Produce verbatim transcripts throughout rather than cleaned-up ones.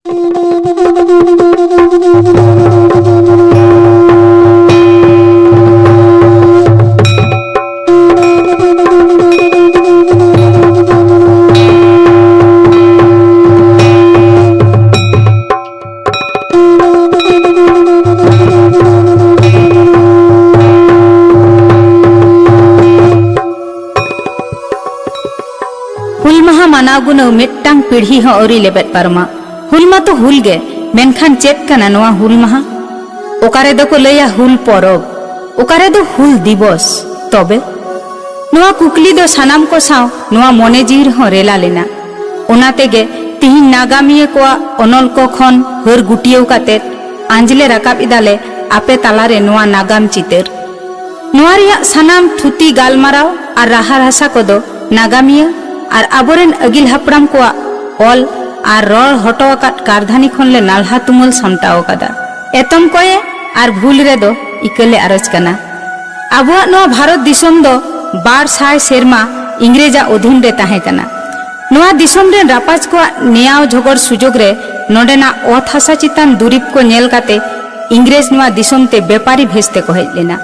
ᱦᱩᱞ ᱢᱟᱦᱟ ᱢᱟᱱᱟᱣ ᱜᱩᱱᱟᱹᱣ ᱢᱤᱫᱴᱟᱝ ᱯᱤᱲᱦᱤ ᱦᱚᱸ ᱟᱹᱣᱨᱤ ᱞᱮᱵᱮᱫ ᱯᱟᱨᱚᱢᱟ᱾ ᱦᱩᱞ ᱢᱟᱛᱚ ᱦᱩᱞ ᱜᱮ, ᱢᱮᱱᱠᱷᱟᱱ ᱪᱮᱫ ᱠᱟᱱᱟ ᱱᱚᱣᱟ ᱦᱩᱞ ᱢᱟᱦᱟ? ᱚᱠᱟ ᱨᱮᱫᱚ ᱠᱚ ᱞᱟᱹᱭᱟ ᱦᱩᱞ ᱯᱚᱨᱚᱵᱽ, ᱚᱠᱟ ᱨᱮᱫᱚ ᱦᱩᱞ ᱫᱤᱵᱚᱥ᱾ ᱛᱚᱵᱮ ᱱᱚᱣᱟ ᱠᱩᱠᱞᱤ ᱫᱚ ᱥᱟᱱᱟᱢ ᱠᱚ ᱥᱟᱶ ᱱᱚᱣᱟ ᱢᱚᱱᱮ ᱡᱤᱣᱤ ᱨᱮᱦᱚᱸ ᱨᱮᱞᱟ ᱞᱮᱱᱟ᱾ ᱚᱱᱟ ᱛᱮᱜᱮ ᱛᱤᱦᱤᱧ ᱱᱟᱜᱟᱢᱤᱭᱟᱹ ᱠᱚᱣᱟᱜ ᱚᱱᱚᱞ ᱠᱚ ᱠᱷᱚᱱ ᱦᱟᱹᱨ ᱜᱩᱴᱭᱟᱹᱣ ᱠᱟᱛᱮ ᱟᱸᱡᱽᱞᱮ ᱨᱟᱠᱟᱵ ᱮᱫᱟᱞᱮ ᱟᱯᱮ ᱛᱟᱞᱟᱨᱮ ᱱᱚᱣᱟ ᱱᱟᱜᱟᱢ ᱪᱤᱛᱟᱹᱨ᱾ ᱱᱚᱣᱟ ᱨᱮᱭᱟᱜ ᱥᱟᱱᱟᱢ ᱛᱷᱩᱛᱤ ᱜᱟᱞᱢᱟᱨᱟᱣ ᱟᱨ ᱨᱟᱦᱟ ᱨᱟᱥᱟ ᱠᱚᱫᱚ ᱱᱟᱜᱟᱢᱤᱭᱟᱹ ᱟᱨ ᱟᱵᱚᱨᱮᱱ ᱟᱹᱜᱤᱞ ᱦᱟᱯᱲᱟᱢ ᱠᱚᱣᱟᱜ ᱚᱞ ᱟᱨ ᱨᱚᱲ ᱦᱚᱴᱚ ᱟᱠᱟᱫ ᱠᱟᱨᱫᱷᱟᱹᱱᱤ ᱠᱷᱚᱱ ᱞᱮ ᱱᱟᱞᱦᱟ ᱛᱩᱢᱟᱹᱞ ᱥᱟᱢᱴᱟᱣ ᱟᱠᱟᱫᱟ᱾ ᱮᱛᱚᱢ ᱠᱚᱭᱮ ᱟᱨ ᱵᱷᱩᱞ ᱨᱮᱫᱚ ᱤᱠᱟᱹ ᱞᱮ ᱟᱨᱚᱡᱽ ᱠᱟᱱᱟ᱾ ᱟᱵᱚᱣᱟᱜ ᱱᱚᱣᱟ ᱵᱷᱟᱨᱚᱛ ᱫᱤᱥᱚᱢ ᱫᱚ ᱵᱟᱨ ᱥᱟᱭ ᱥᱮᱨᱢᱟ ᱤᱝᱨᱮᱡᱟᱜ ᱚᱫᱷᱤᱱ ᱨᱮ ᱛᱟᱦᱮᱸ ᱠᱟᱱᱟ᱾ ᱱᱚᱣᱟ ᱫᱤᱥᱚᱢ ᱨᱮᱱ ᱨᱟᱯᱟᱡᱽ ᱠᱚᱣᱟᱜ ᱱᱮᱭᱟᱣ ᱡᱷᱚᱜᱚᱲ ᱥᱩᱡᱳᱜᱽ ᱨᱮ ᱱᱚᱰᱮᱱᱟᱜ ᱚᱛ ᱦᱟᱥᱟ ᱪᱮᱛᱟᱱ ᱫᱩᱨᱤᱵᱽ ᱠᱚ ᱧᱮᱞ ᱠᱟᱛᱮ ᱤᱝᱨᱮᱡᱽ ᱱᱚᱣᱟ ᱫᱤᱥᱚᱢ ᱛᱮ ᱵᱮᱯᱟᱨᱤ ᱵᱷᱮᱥ ᱛᱮᱠᱚ ᱦᱮᱡ ᱞᱮᱱᱟ᱾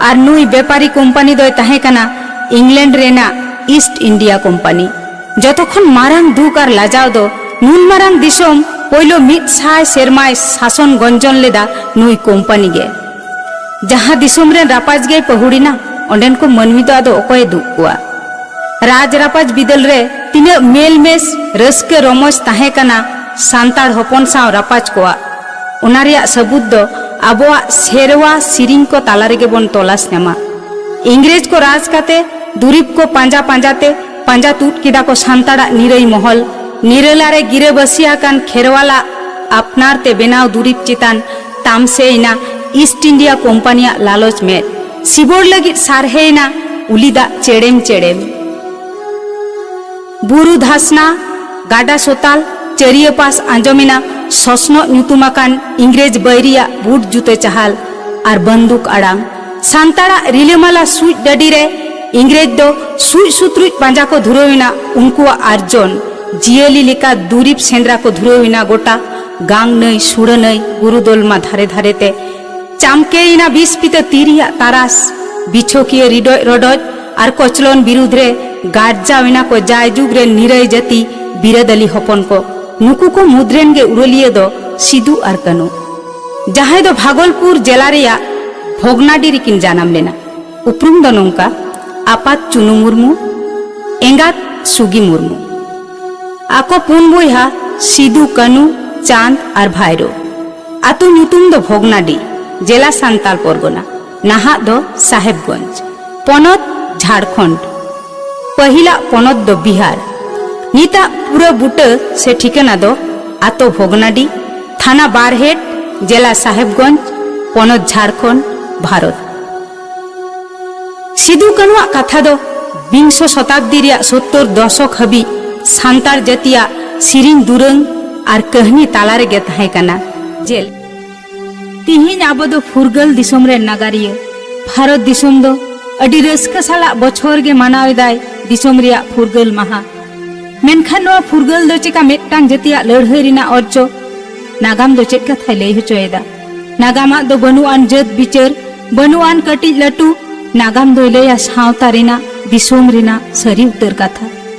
ᱟᱨ ᱱᱩᱭ ᱵᱮᱯᱟᱨᱤ ᱠᱳᱢᱯᱟᱱᱤ ᱫᱚᱭ ᱛᱟᱦᱮᱸ ᱠᱟᱱᱟ ᱤᱝᱞᱮᱱᱰ ᱨᱮᱱᱟᱜ ᱤᱥᱴ ᱤᱱᱰᱤᱭᱟ ᱠᱳᱢᱯᱟᱱᱤ᱾ ᱡᱚᱛᱚ ᱠᱷᱚᱱ ᱢᱟᱨᱟᱝ ᱫᱩᱠ ᱟᱨ ᱞᱟᱡᱟᱣ ᱫᱚ ᱱᱩᱱ ᱢᱟᱨᱟᱝ ᱫᱤᱥᱚᱢ ᱯᱳᱭᱞᱳ ᱢᱤᱫ ᱥᱟᱭ ᱥᱮᱨᱢᱟᱭ ᱥᱟᱥᱚᱱ ᱜᱚᱧᱡᱚᱱ ᱞᱮᱫᱟ ᱱᱩᱭ ᱠᱳᱢᱯᱟᱱᱤ ᱜᱮ᱾ ᱡᱟᱦᱟᱸ ᱫᱤᱥᱚᱢ ᱨᱮᱱ ᱨᱟᱯᱟᱡᱽ ᱜᱮᱭ ᱯᱟᱹᱦᱩᱲᱤᱱᱟ, ᱚᱸᱰᱮᱱ ᱠᱚ ᱢᱟᱹᱱᱢᱤ ᱫᱚ ᱟᱫᱚ ᱚᱠᱚᱭᱮ ᱫᱩᱜ ᱠᱚᱣᱟ? ᱨᱟᱡᱽ ᱨᱟᱯᱟᱡᱽ ᱵᱤᱫᱟᱹᱞ ᱨᱮ ᱛᱤᱱᱟᱹᱜ ᱢᱮᱞ ᱢᱮᱥ, ᱨᱟᱹᱥᱠᱟᱹ ᱨᱚᱢᱚᱡᱽ ᱛᱟᱦᱮᱸ ᱠᱟᱱᱟ ᱥᱟᱱᱛᱟᱲ ᱦᱚᱯᱚᱱ ᱥᱟᱶ ᱨᱟᱯᱟᱡᱽ ᱠᱚᱣᱟᱜ, ᱚᱱᱟ ᱨᱮᱭᱟᱜ ᱥᱟᱹᱵᱩᱛ ᱫᱚ ᱟᱵᱚᱣᱟᱜ ᱥᱮᱨᱣᱟ ᱥᱤᱨᱤᱧ ᱠᱚ ᱛᱟᱞᱟ ᱨᱮᱜᱮ ᱵᱚᱱ ᱛᱚᱞᱟᱥ ᱧᱟᱢᱟ᱾ ᱤᱝᱨᱮᱡᱽ ᱠᱚ ᱨᱟᱡᱽ ᱠᱟᱛᱮ ᱫᱩᱨᱤᱵᱽ ᱠᱚ ᱯᱟᱸᱡᱟ ᱯᱟᱸᱡᱟ ᱛᱮ ᱯᱟᱸᱡᱟ ᱛᱩᱫ ᱠᱮᱫᱟ ᱠᱚ ᱥᱟᱱᱛᱟᱲᱟᱜ ᱱᱤᱨᱟᱹᱭ ᱢᱚᱦᱚᱞ᱾ ᱱᱤᱨᱟᱹᱞᱟ ᱨᱮ ᱜᱤᱨᱟᱹᱵᱟᱹᱥᱤ ᱟᱠᱟᱱ ᱠᱷᱮᱨᱣᱟᱞᱟᱜ ᱟᱯᱱᱟᱨ ᱛᱮ ᱵᱮᱱᱟᱣ ᱫᱩᱨᱤᱵᱽ ᱪᱮᱛᱟᱱ ᱛᱟᱢᱥᱮᱭᱮᱱᱟ ᱤᱥᱴ ᱤᱱᱰᱤᱭᱟ ᱠᱳᱢᱯᱟᱱᱤᱭᱟᱜ ᱞᱟᱞᱚᱪ ᱢᱮᱫ᱾ ᱥᱤᱵᱚᱲ ᱞᱟᱹᱜᱤᱫ ᱥᱟᱨᱦᱮᱭᱮᱱᱟ ᱩᱞᱤ ᱫᱟᱜ ᱪᱮᱲᱮᱢ ᱪᱮᱲᱮᱢ᱾ ᱵᱩᱨᱩ ᱫᱷᱟᱥᱱᱟ, ᱜᱟᱰᱟ ᱥᱚᱛᱟᱞ, ᱪᱟᱹᱨᱤᱭᱟᱹ ᱯᱟᱥ ᱟᱸᱡᱚᱢᱮᱱᱟ ᱥᱚᱥᱱᱚᱜ ᱧᱩᱛᱩᱢ ᱟᱠᱟᱱ ᱤᱝᱨᱮᱡᱽ ᱵᱟᱹᱭᱨᱤᱭᱟᱜ ᱵᱩᱴ ᱡᱩᱛᱟᱹ ᱪᱟᱦᱟᱞ ᱟᱨ ᱵᱟᱹᱱᱫᱩᱠ ᱟᱲᱟᱝ᱾ ᱥᱟᱱᱛᱟᱲᱟᱜ ᱨᱤᱞᱟᱹᱢᱟᱞᱟ ᱥᱩᱡ ᱰᱟᱹᱰᱤ ᱨᱮ ᱤᱝᱨᱮᱡᱽ ᱫᱚ ᱥᱩᱡ ᱥᱩᱛᱨᱩᱡ ᱯᱟᱸᱡᱟ ᱠᱚ ᱫᱷᱩᱨᱟᱹᱣ ᱮᱱᱟ ᱩᱱᱠᱩᱣᱟᱜ ᱟᱨᱡᱚᱱ᱾ ᱡᱤᱭᱟᱹᱞᱤ ᱞᱮᱠᱟ ᱫᱩᱨᱤᱵ ᱥᱮᱸᱫᱽᱨᱟ ᱠᱚ ᱫᱷᱩᱨᱟᱹᱣ ᱮᱱᱟ ᱜᱚᱴᱟ ᱜᱟᱝ ᱱᱟᱹᱭ, ᱥᱩᱲᱟᱹ ᱱᱟᱹᱭ, ᱵᱩᱨᱩ ᱫᱚᱞᱢᱟ ᱫᱷᱟᱨᱮ ᱫᱷᱟᱨᱮ ᱛᱮ᱾ ᱪᱟᱢᱠᱮᱭᱮᱱᱟ ᱵᱤᱥ ᱯᱤᱛᱟᱹ ᱛᱤ ᱨᱮᱭᱟᱜ ᱛᱟᱨᱟᱥ, ᱵᱤᱪᱷᱚᱠᱤᱭᱟᱹ ᱨᱤᱰᱚᱡ ᱨᱚᱰᱚᱡ ᱟᱨ ᱠᱚᱪᱞᱚᱱ ᱵᱤᱨᱩᱫᱷ ᱨᱮ ᱜᱟᱨᱡᱟᱣ ᱮᱱᱟ ᱠᱚ ᱡᱟᱭᱡᱩᱜᱽ ᱨᱮᱱ ᱱᱤᱨᱟᱹᱭ ᱡᱟᱹᱛᱤ ᱵᱤᱨᱟᱹᱫᱟᱹᱞᱤ ᱦᱚᱯᱚᱱ ᱠᱚ᱾ ᱱᱩᱠᱩ ᱠᱚ ᱢᱩᱫᱽ ᱨᱮᱱ ᱜᱮ ᱩᱨᱟᱹᱞᱤᱭᱟᱹ ᱫᱚ ᱥᱤᱫᱩ ᱟᱨ ᱠᱟᱹᱱᱩ, ᱡᱟᱦᱟᱸᱭ ᱫᱚ ᱵᱷᱟᱜᱚᱞᱯᱩᱨ ᱡᱮᱞᱟ ᱨᱮᱭᱟᱜ ᱵᱷᱚᱜᱽᱱᱟᱰᱤ ᱨᱮᱠᱤᱱ ᱡᱟᱱᱟᱢ ᱞᱮᱱᱟ᱾ ᱩᱯᱨᱩᱢ ᱫᱚ ᱱᱚᱝᱠᱟ: ᱟᱯᱟᱛ ᱪᱩᱱᱩ ᱢᱩᱨᱢᱩ, ᱮᱸᱜᱟᱛ ᱥᱩᱜᱤ ᱢᱩᱨᱢᱩ᱾ ᱟᱠᱚ ᱯᱩᱱ ᱵᱚᱭᱦᱟ ᱥᱤᱫᱩ, ᱠᱟᱹᱱᱩ, ᱪᱟᱸᱫᱽ ᱟᱨ ᱵᱷᱟᱭᱨᱳ᱾ ᱟᱹᱛᱩ ᱧᱩᱛᱩᱢ ᱫᱚ ᱵᱷᱚᱜᱽᱱᱟᱰᱤ, ᱡᱮᱞᱟ ᱥᱟᱱᱛᱟᱲ ᱯᱚᱨᱜᱚᱱᱟ, ᱱᱟᱦᱟᱜ ᱫᱚ ᱥᱟᱦᱮᱵᱽᱜᱚᱸᱡᱽ, ᱯᱚᱱᱚᱛ ᱡᱷᱟᱲᱠᱷᱚᱸᱰ᱾ ᱯᱟᱹᱦᱤᱞᱟᱜ ᱯᱚᱱᱚᱛ ᱫᱚ ᱵᱤᱦᱟᱨ᱾ ᱱᱤᱛᱟᱜ ᱯᱩᱨᱟᱹ ᱵᱩᱴᱟᱹ ᱥᱮ ᱴᱷᱤᱠᱟᱹᱱᱟ ᱫᱚ ᱟᱛᱳ ᱵᱷᱚᱜᱽᱱᱟᱰᱤ, ᱛᱷᱟᱱᱟ ᱵᱟᱨᱦᱮᱴ, ᱡᱮᱞᱟ ᱥᱟᱦᱮᱵᱽᱜᱚᱸᱡᱽ, ᱯᱚᱱᱚᱛ ᱡᱷᱟᱲᱠᱷᱚᱸᱰ, ᱵᱷᱟᱨᱚᱛ᱾ ᱥᱤᱫᱩ ᱠᱟᱹᱱᱩᱣᱟᱜ ᱠᱟᱛᱷᱟ ᱫᱚ ᱵᱤᱝᱥᱚ ᱥᱚᱛᱟᱵᱫᱤ ᱨᱮᱭᱟᱜ ᱥᱚᱛᱛᱚᱨ ᱫᱚᱥᱚᱠ ᱦᱟᱹᱵᱤᱡ ᱥᱟᱱᱛᱟᱲ ᱡᱟᱹᱛᱤᱭᱟᱜ ᱥᱮᱨᱮᱧ ᱫᱩᱨᱟᱹᱝ ᱟᱨ ᱠᱟᱹᱦᱱᱤ ᱛᱟᱞᱟ ᱨᱮᱜᱮ ᱛᱟᱦᱮᱸ ᱠᱟᱱᱟ᱾ ᱡᱮᱞ ᱛᱤᱦᱤᱧ ᱟᱵᱚ ᱫᱚ ᱯᱷᱩᱨᱜᱟᱹᱞ ᱫᱤᱥᱚᱢ ᱨᱮᱱ ᱱᱟᱜᱟᱨᱤᱭᱟᱹ᱾ ᱵᱷᱟᱨᱚᱛ ᱫᱤᱥᱚᱢ ᱫᱚ ᱟᱹᱰᱤ ᱨᱟᱹᱥᱠᱟᱹ ᱥᱟᱞᱟᱜ ᱵᱚᱪᱷᱚᱨ ᱜᱮ ᱢᱟᱱᱟᱣ ᱮᱫᱟᱭ ᱫᱤᱥᱚᱢ ᱨᱮᱭᱟᱜ ᱯᱷᱩᱨᱜᱟᱹᱞ ᱢᱟᱦᱟ᱾ ᱢᱮᱱᱠᱷᱟᱱ ᱱᱚᱣᱟ ᱯᱷᱩᱨᱜᱟᱹᱞ ᱫᱚ ᱪᱮᱠᱟ ᱢᱤᱫᱴᱟᱝ ᱡᱟᱹᱛᱤᱭᱟᱜ ᱞᱟᱹᱲᱦᱟᱹᱭ ᱨᱮᱱᱟᱜ ᱚᱨᱡᱚ? ᱱᱟᱜᱟᱢ ᱫᱚ ᱪᱮᱫ ᱠᱟᱛᱷᱟᱭ ᱞᱟᱹᱭ ᱦᱚᱪᱚᱭᱮᱫᱟ? ᱱᱟᱜᱟᱢᱟᱜ ᱫᱚ ᱵᱟᱹᱱᱩᱜ ᱟᱱ ᱡᱟᱹᱛ ᱵᱤᱪᱟᱹᱨ, ᱵᱟᱹᱱᱩᱜ ᱟᱱ ᱠᱟᱹᱴᱤᱡ ᱞᱟᱹᱴᱩ᱾ ᱱᱟᱜᱟᱢ ᱫᱚᱭ ᱞᱟᱹᱭᱟ ᱥᱟᱶᱛᱟ ᱨᱮᱱᱟᱜ, ᱫᱤᱥᱚᱢ ᱨᱮᱱᱟᱜ ᱥᱟᱹᱨᱤ ᱩᱛᱟᱹᱨ ᱠᱟᱛᱷᱟ᱾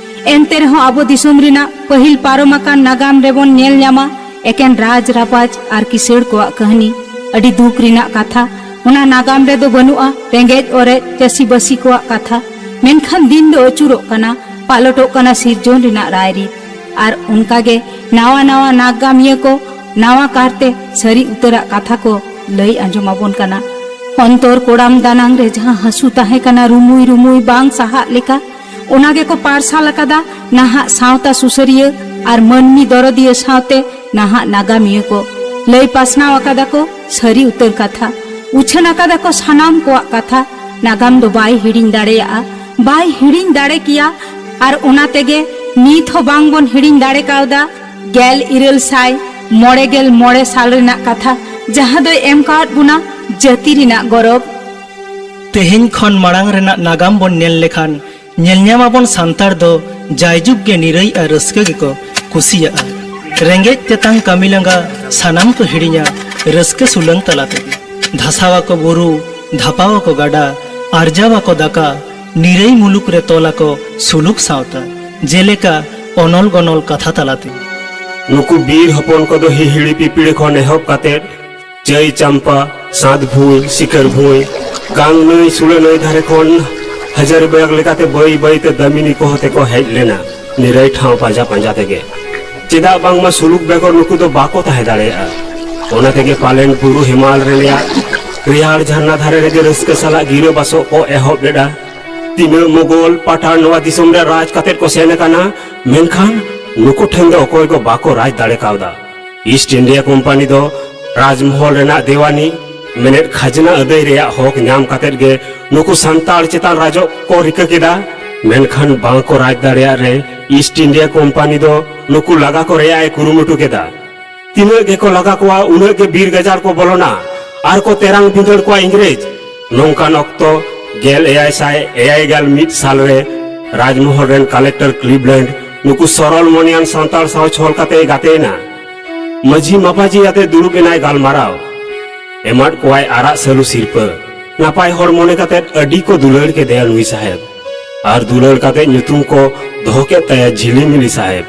ᱮᱱᱛᱮ ᱨᱮᱦᱚᱸ ᱟᱵᱚ ᱫᱤᱥᱚᱢ ᱨᱮᱱᱟᱜ ᱯᱟᱹᱦᱤᱞ ᱯᱟᱨᱚᱢ ᱟᱠᱟᱱ ᱱᱟᱜᱟᱢ ᱨᱮᱵᱚᱱ ᱧᱮᱞ ᱧᱟᱢᱟ ᱮᱠᱮᱱ ᱨᱟᱡᱽ ᱨᱟᱯᱟᱡᱽ ᱟᱨ ᱠᱤᱥᱟᱹᱲ ᱠᱚᱣᱟᱜ ᱠᱟᱹᱦᱱᱤ᱾ ᱟᱹᱰᱤ ᱫᱩᱠ ᱨᱮᱱᱟᱜ ᱠᱟᱛᱷᱟ, ᱚᱱᱟ ᱱᱟᱜᱟᱢ ᱨᱮᱫᱚ ᱵᱟᱹᱱᱩᱜᱼᱟ ᱨᱮᱸᱜᱮᱡ ᱚᱨᱮᱡ, ᱪᱟᱹᱥᱤᱵᱟᱹᱥᱤ ᱠᱚᱣᱟᱜ ᱠᱟᱛᱷᱟ᱾ ᱢᱮᱱᱠᱷᱟᱱ ᱫᱤᱱ ᱫᱚ ᱟᱹᱪᱩᱨᱚᱜ ᱠᱟᱱᱟ, ᱯᱟᱞᱚᱴᱚᱜ ᱠᱟᱱᱟ ᱥᱤᱨᱡᱚᱱ ᱨᱮᱱᱟᱜ ᱨᱟᱭᱨᱤᱛ᱾ ᱟᱨ ᱚᱱᱠᱟᱜᱮ ᱱᱟᱣᱟ ᱱᱟᱣᱟ ᱱᱟᱜᱟᱢᱤᱭᱟᱹ ᱠᱚ ᱱᱟᱣᱟ ᱠᱟᱨᱛᱮ ᱥᱟᱹᱨᱤ ᱩᱛᱟᱹᱨᱟᱜ ᱠᱟᱛᱷᱟ ᱠᱚ ᱞᱟᱹᱭ ᱟᱸᱡᱚᱢ ᱟᱵᱚᱱ ᱠᱟᱱᱟ᱾ ᱚᱱᱛᱚᱨ ᱠᱚᱲᱟᱢ ᱫᱟᱱᱟᱝ ᱨᱮ ᱡᱟᱦᱟᱸ ᱦᱟᱹᱥᱩ ᱛᱟᱦᱮᱸ ᱠᱟᱱᱟ, ᱨᱩᱢᱩᱭ ᱨᱩᱢᱩᱭ ᱵᱟᱝ ᱥᱟᱦᱟᱜ ᱞᱮᱠᱟ, ᱚᱱᱟ ᱜᱮᱠᱚ ᱯᱟᱨᱥᱟᱞ ᱟᱠᱟᱫᱟ ᱱᱟᱦᱟᱜ ᱥᱟᱶᱛᱟ ᱥᱩᱥᱟᱹᱨᱤᱭᱟᱹ ᱟᱨ ᱢᱟᱹᱱᱢᱤ ᱫᱚᱨᱚᱫᱤᱭᱟᱹ ᱥᱟᱶᱛᱮ ᱱᱟᱦᱟᱜ ᱱᱟᱜᱟᱢᱤᱭᱟᱹ ᱠᱚ᱾ ᱞᱟᱹᱭ ᱯᱟᱥᱱᱟᱣ ᱟᱠᱟᱫᱟ ᱠᱚ ᱥᱟᱹᱨᱤ ᱩᱛᱟᱹᱨ ᱠᱟᱛᱷᱟ, ᱩᱪᱷᱟᱹᱱ ᱟᱠᱟᱫᱟ ᱠᱚ ᱥᱟᱱᱟᱢ ᱠᱚᱣᱟᱜ ᱠᱟᱛᱷᱟ᱾ ᱱᱟᱜᱟᱢ ᱫᱚ ᱵᱟᱭ ᱦᱤᱲᱤᱧ ᱫᱟᱲᱮᱭᱟᱜᱼᱟ, ᱵᱟᱭ ᱦᱤᱲᱤᱧ ᱫᱟᱲᱮ ᱠᱮᱭᱟ᱾ ᱟᱨ ᱚᱱᱟ ᱛᱮᱜᱮ ᱱᱤᱛ ᱦᱚᱸ ᱵᱟᱝ ᱵᱚᱱ ᱦᱤᱲᱤᱧ ᱫᱟᱲᱮ ᱠᱟᱣᱫᱟ ᱜᱮᱞ ᱤᱨᱟᱹᱞ ᱥᱟᱭ ᱢᱚᱬᱮ ᱜᱮᱞ ᱢᱚᱬᱮ ᱥᱟᱞ ᱨᱮᱱᱟᱜ ᱠᱟᱛᱷᱟ, ᱡᱟᱦᱟᱸ ᱫᱚᱭ ᱮᱢ ᱠᱟᱣᱟᱫ ᱵᱚᱱᱟ ᱡᱟᱹᱛᱤ ᱨᱮᱱᱟᱜ ᱜᱚᱨᱚᱵᱽ᱾ ᱛᱮᱦᱮᱧ ᱠᱷᱚᱱ ᱢᱟᱲᱟᱝ ᱨᱮᱱᱟᱜ ᱱᱟᱜᱟᱢ ᱵᱚᱱ ᱧᱮᱞ ᱞᱮᱠᱷᱟᱱ, ᱧᱮᱞ ᱧᱟᱢ ᱟᱵᱚᱱ ᱥᱟᱱᱛᱟᱲ ᱫᱚ ᱡᱟᱭᱡᱩᱜᱽ ᱜᱮ ᱱᱤᱨᱟᱹᱭ ᱟᱨ ᱨᱟᱹᱥᱠᱟᱹ ᱜᱮᱠᱚ ᱠᱩᱥᱤᱭᱟᱜᱼᱟ᱾ ᱨᱮᱸᱜᱮᱡ ᱛᱮᱛᱟᱝ ᱠᱟᱹᱢᱤ ᱞᱟᱸᱜᱟ ᱥᱟᱱᱟᱢ ᱠᱚ ᱦᱤᱲᱤᱧᱟ ᱨᱟᱹᱥᱠᱟᱹ ᱥᱩᱞᱟᱹᱝ ᱛᱟᱞᱟ ᱛᱮᱜᱮ᱾ ᱫᱷᱟᱥᱟᱣ ᱟᱠᱚ ᱵᱩᱨᱩ, ᱫᱷᱟᱯᱟᱣ ᱟᱠᱚ ᱜᱟᱰᱟ, ᱟᱨᱡᱟᱣ ᱟᱠᱚ ᱫᱟᱠᱟ, ᱱᱤᱨᱟᱹᱭ ᱢᱩᱞᱩᱠ ᱨᱮ ᱛᱚᱞ ᱟᱠᱚ ᱥᱩᱞᱩᱠ ᱥᱟᱶᱛᱟ, ᱡᱮᱞᱮᱠᱟ ᱚᱱᱚᱞ ᱜᱚᱱᱚᱞ ᱠᱟᱛᱷᱟ ᱛᱟᱞᱟᱛᱮ᱾ ᱱᱩᱠᱩ ᱵᱤᱨ ᱦᱚᱯᱚᱱ ᱠᱚᱫᱚ ᱦᱤᱦᱤᱲᱤ ᱯᱤᱯᱤᱲᱤ ᱠᱷᱚᱱ ᱮᱦᱚᱵ ᱠᱟᱛᱮ ᱪᱟᱹᱭ ᱪᱟᱢᱯᱟ, ᱥᱟᱸᱫᱽ ᱵᱷᱩᱭ, ᱥᱤᱠᱟᱹᱨ ᱵᱷᱩᱭ, ᱜᱟᱝ ᱱᱟᱹᱭ, ᱥᱩᱲᱟᱹ ᱱᱟᱹᱭ ᱫᱷᱟᱨᱮ ᱠᱷᱚᱱ ᱦᱟᱡᱟᱨ ᱵᱟᱭᱟᱜ ᱞᱮᱠᱟᱛᱮ ᱵᱟᱹᱭ ᱵᱟᱹᱭ ᱛᱮ ᱫᱟᱢᱤᱱᱤ ᱠᱚᱦᱚᱸ ᱛᱮᱠᱚ ᱦᱮᱡ ᱞᱮᱱᱟ, ᱱᱤᱨᱟᱹᱭ ᱴᱷᱟᱶ ᱯᱟᱸᱡᱟ ᱯᱟᱸᱡᱟ ᱛᱮᱜᱮ᱾ ᱪᱮᱫᱟᱜ ᱵᱟᱝᱢᱟ ᱥᱩᱞᱩᱠ ᱵᱮᱜᱚᱨ ᱱᱩᱠᱩ ᱫᱚ ᱵᱟᱠᱚ ᱛᱟᱦᱮᱸ ᱫᱟᱲᱮᱭᱟᱜᱼᱟ᱾ ᱚᱱᱟ ᱛᱮᱜᱮ ᱯᱟᱞᱮᱱ ᱵᱩᱨᱩ ᱦᱮᱢᱟᱞ ᱨᱮᱭᱟᱜ ᱨᱮᱭᱟᱲ ᱡᱷᱟᱨᱱᱟ ᱫᱷᱟᱨᱮ ᱨᱮᱜᱮ ᱨᱟᱹᱥᱠᱟᱹ ᱥᱟᱞᱟᱜ ᱜᱤᱨᱟᱹ ᱵᱟᱥᱚᱜ ᱠᱚ ᱮᱦᱚᱵ ᱞᱮᱫᱟ᱾ ᱛᱤᱱᱟᱹᱜ ᱢᱩᱜᱚᱞ ᱯᱟᱴᱷᱟᱱ ᱱᱚᱣᱟ ᱫᱤᱥᱚᱢ ᱨᱮ ᱨᱟᱡᱽ ᱠᱟᱛᱮᱫ ᱠᱚ ᱥᱮᱱ ᱟᱠᱟᱱᱟ, ᱢᱮᱱᱠᱷᱟᱱ ᱱᱩᱠᱩ ᱴᱷᱮᱱ ᱫᱚ ᱚᱠᱚᱭ ᱠᱚ ᱵᱟᱠᱚ ᱨᱟᱡᱽ ᱫᱟᱲᱮ ᱠᱟᱣᱫᱟ᱾ ᱤᱥᱴ ᱤᱱᱰᱤᱭᱟ ᱠᱳᱢᱯᱟᱱᱤ ᱫᱚ ᱨᱟᱡᱽᱢᱚᱦᱚᱞ ᱨᱮᱱᱟᱜ ᱫᱮᱣᱟᱱᱤ, ᱢᱮᱱᱮᱫ ᱠᱷᱟᱡᱽᱱᱟ ᱟᱹᱫᱟᱹᱭ ᱨᱮᱭᱟᱜ ᱦᱚᱠ ᱧᱟᱢ ᱠᱟᱛᱮᱫ ᱜᱮ ᱱᱩᱠᱩ ᱥᱟᱱᱛᱟᱲ ᱪᱮᱛᱟᱱ ᱨᱟᱡᱚᱜ ᱠᱚ ᱨᱤᱠᱟᱹ ᱠᱮᱫᱟ᱾ ᱢᱮᱱᱠᱷᱟᱱ ᱵᱟᱝ ᱠᱚ ᱨᱟᱡᱽ ᱫᱟᱲᱮᱭᱟᱜ ᱨᱮ ᱤᱥᱴ ᱤᱱᱰᱤᱭᱟ ᱠᱳᱢᱯᱟᱱᱤ ᱫᱚ ᱱᱩᱠᱩ ᱞᱟᱜᱟ ᱠᱚ ᱨᱮᱭᱟᱜ ᱮ ᱠᱩᱨᱩᱢᱩᱴᱩ ᱠᱮᱫᱟ᱾ ᱛᱤᱱᱟᱹᱜ ᱜᱮᱠᱚ ᱞᱟᱜᱟ ᱠᱚᱣᱟ, ᱩᱱᱟᱹᱜ ᱜᱮ ᱵᱤᱨ ᱜᱟᱡᱟᱲ ᱠᱚ ᱵᱚᱞᱚᱱᱟ ᱟᱨ ᱠᱚ ᱛᱮᱨᱟᱝ ᱵᱷᱤᱸᱫᱟᱹᱲ ᱠᱚᱣᱟ ᱤᱝᱨᱮᱡᱽ᱾ ᱱᱚᱝᱠᱟᱱ ᱚᱠᱛᱚ ᱜᱮᱞ ᱮᱭᱟᱭ ᱥᱟᱭ ᱮᱭᱟᱭ ᱜᱮᱞ ᱢᱤᱫ ᱥᱟᱞ ᱨᱮ ᱨᱟᱡᱽᱢᱚᱦᱚᱞ ᱨᱮᱱ ᱠᱟᱞᱮᱠᱴᱚᱨ ᱠᱞᱤᱵᱞᱮᱱᱰ ᱱᱩᱠᱩ ᱥᱚᱨᱚᱞ ᱢᱚᱱᱮᱭᱟᱱ ᱥᱟᱱᱛᱟᱲ ᱥᱟᱶ ᱪᱷᱚᱞ ᱠᱟᱛᱮ ᱮ ᱜᱟᱛᱮ ᱮᱱᱟ᱾ ᱢᱟᱹᱡᱷᱤ ᱢᱟᱯᱟᱡᱤ ᱟᱛᱮ ᱫᱩᱲᱩᱵ ᱮᱱᱟᱭ ᱜᱟᱞᱢᱟᱨᱟᱣ᱾ ᱮᱢᱟᱫ ᱠᱚᱣᱟᱭ ᱟᱨᱟᱜ ᱥᱟᱹᱞᱩ ᱥᱤᱨᱯᱟᱹ᱾ ᱱᱟᱯᱟᱭ ᱦᱚᱲ ᱢᱚᱱᱮ ᱠᱟᱛᱮ ᱟᱹᱰᱤ ᱠᱚ ᱫᱩᱞᱟᱹᱲ ᱠᱮᱫᱮᱭᱟ ᱱᱩᱭ ᱥᱟᱦᱮᱵᱽ᱾ ᱟᱨ ᱫᱩᱞᱟᱹᱲ ᱠᱟᱛᱮ ᱧᱩᱛᱩᱢ ᱠᱚ ᱫᱚᱦᱚ ᱠᱮᱫ ᱛᱟᱭᱟ ᱡᱷᱤᱞᱤᱢᱤᱞᱤ ᱥᱟᱦᱮᱵᱽ᱾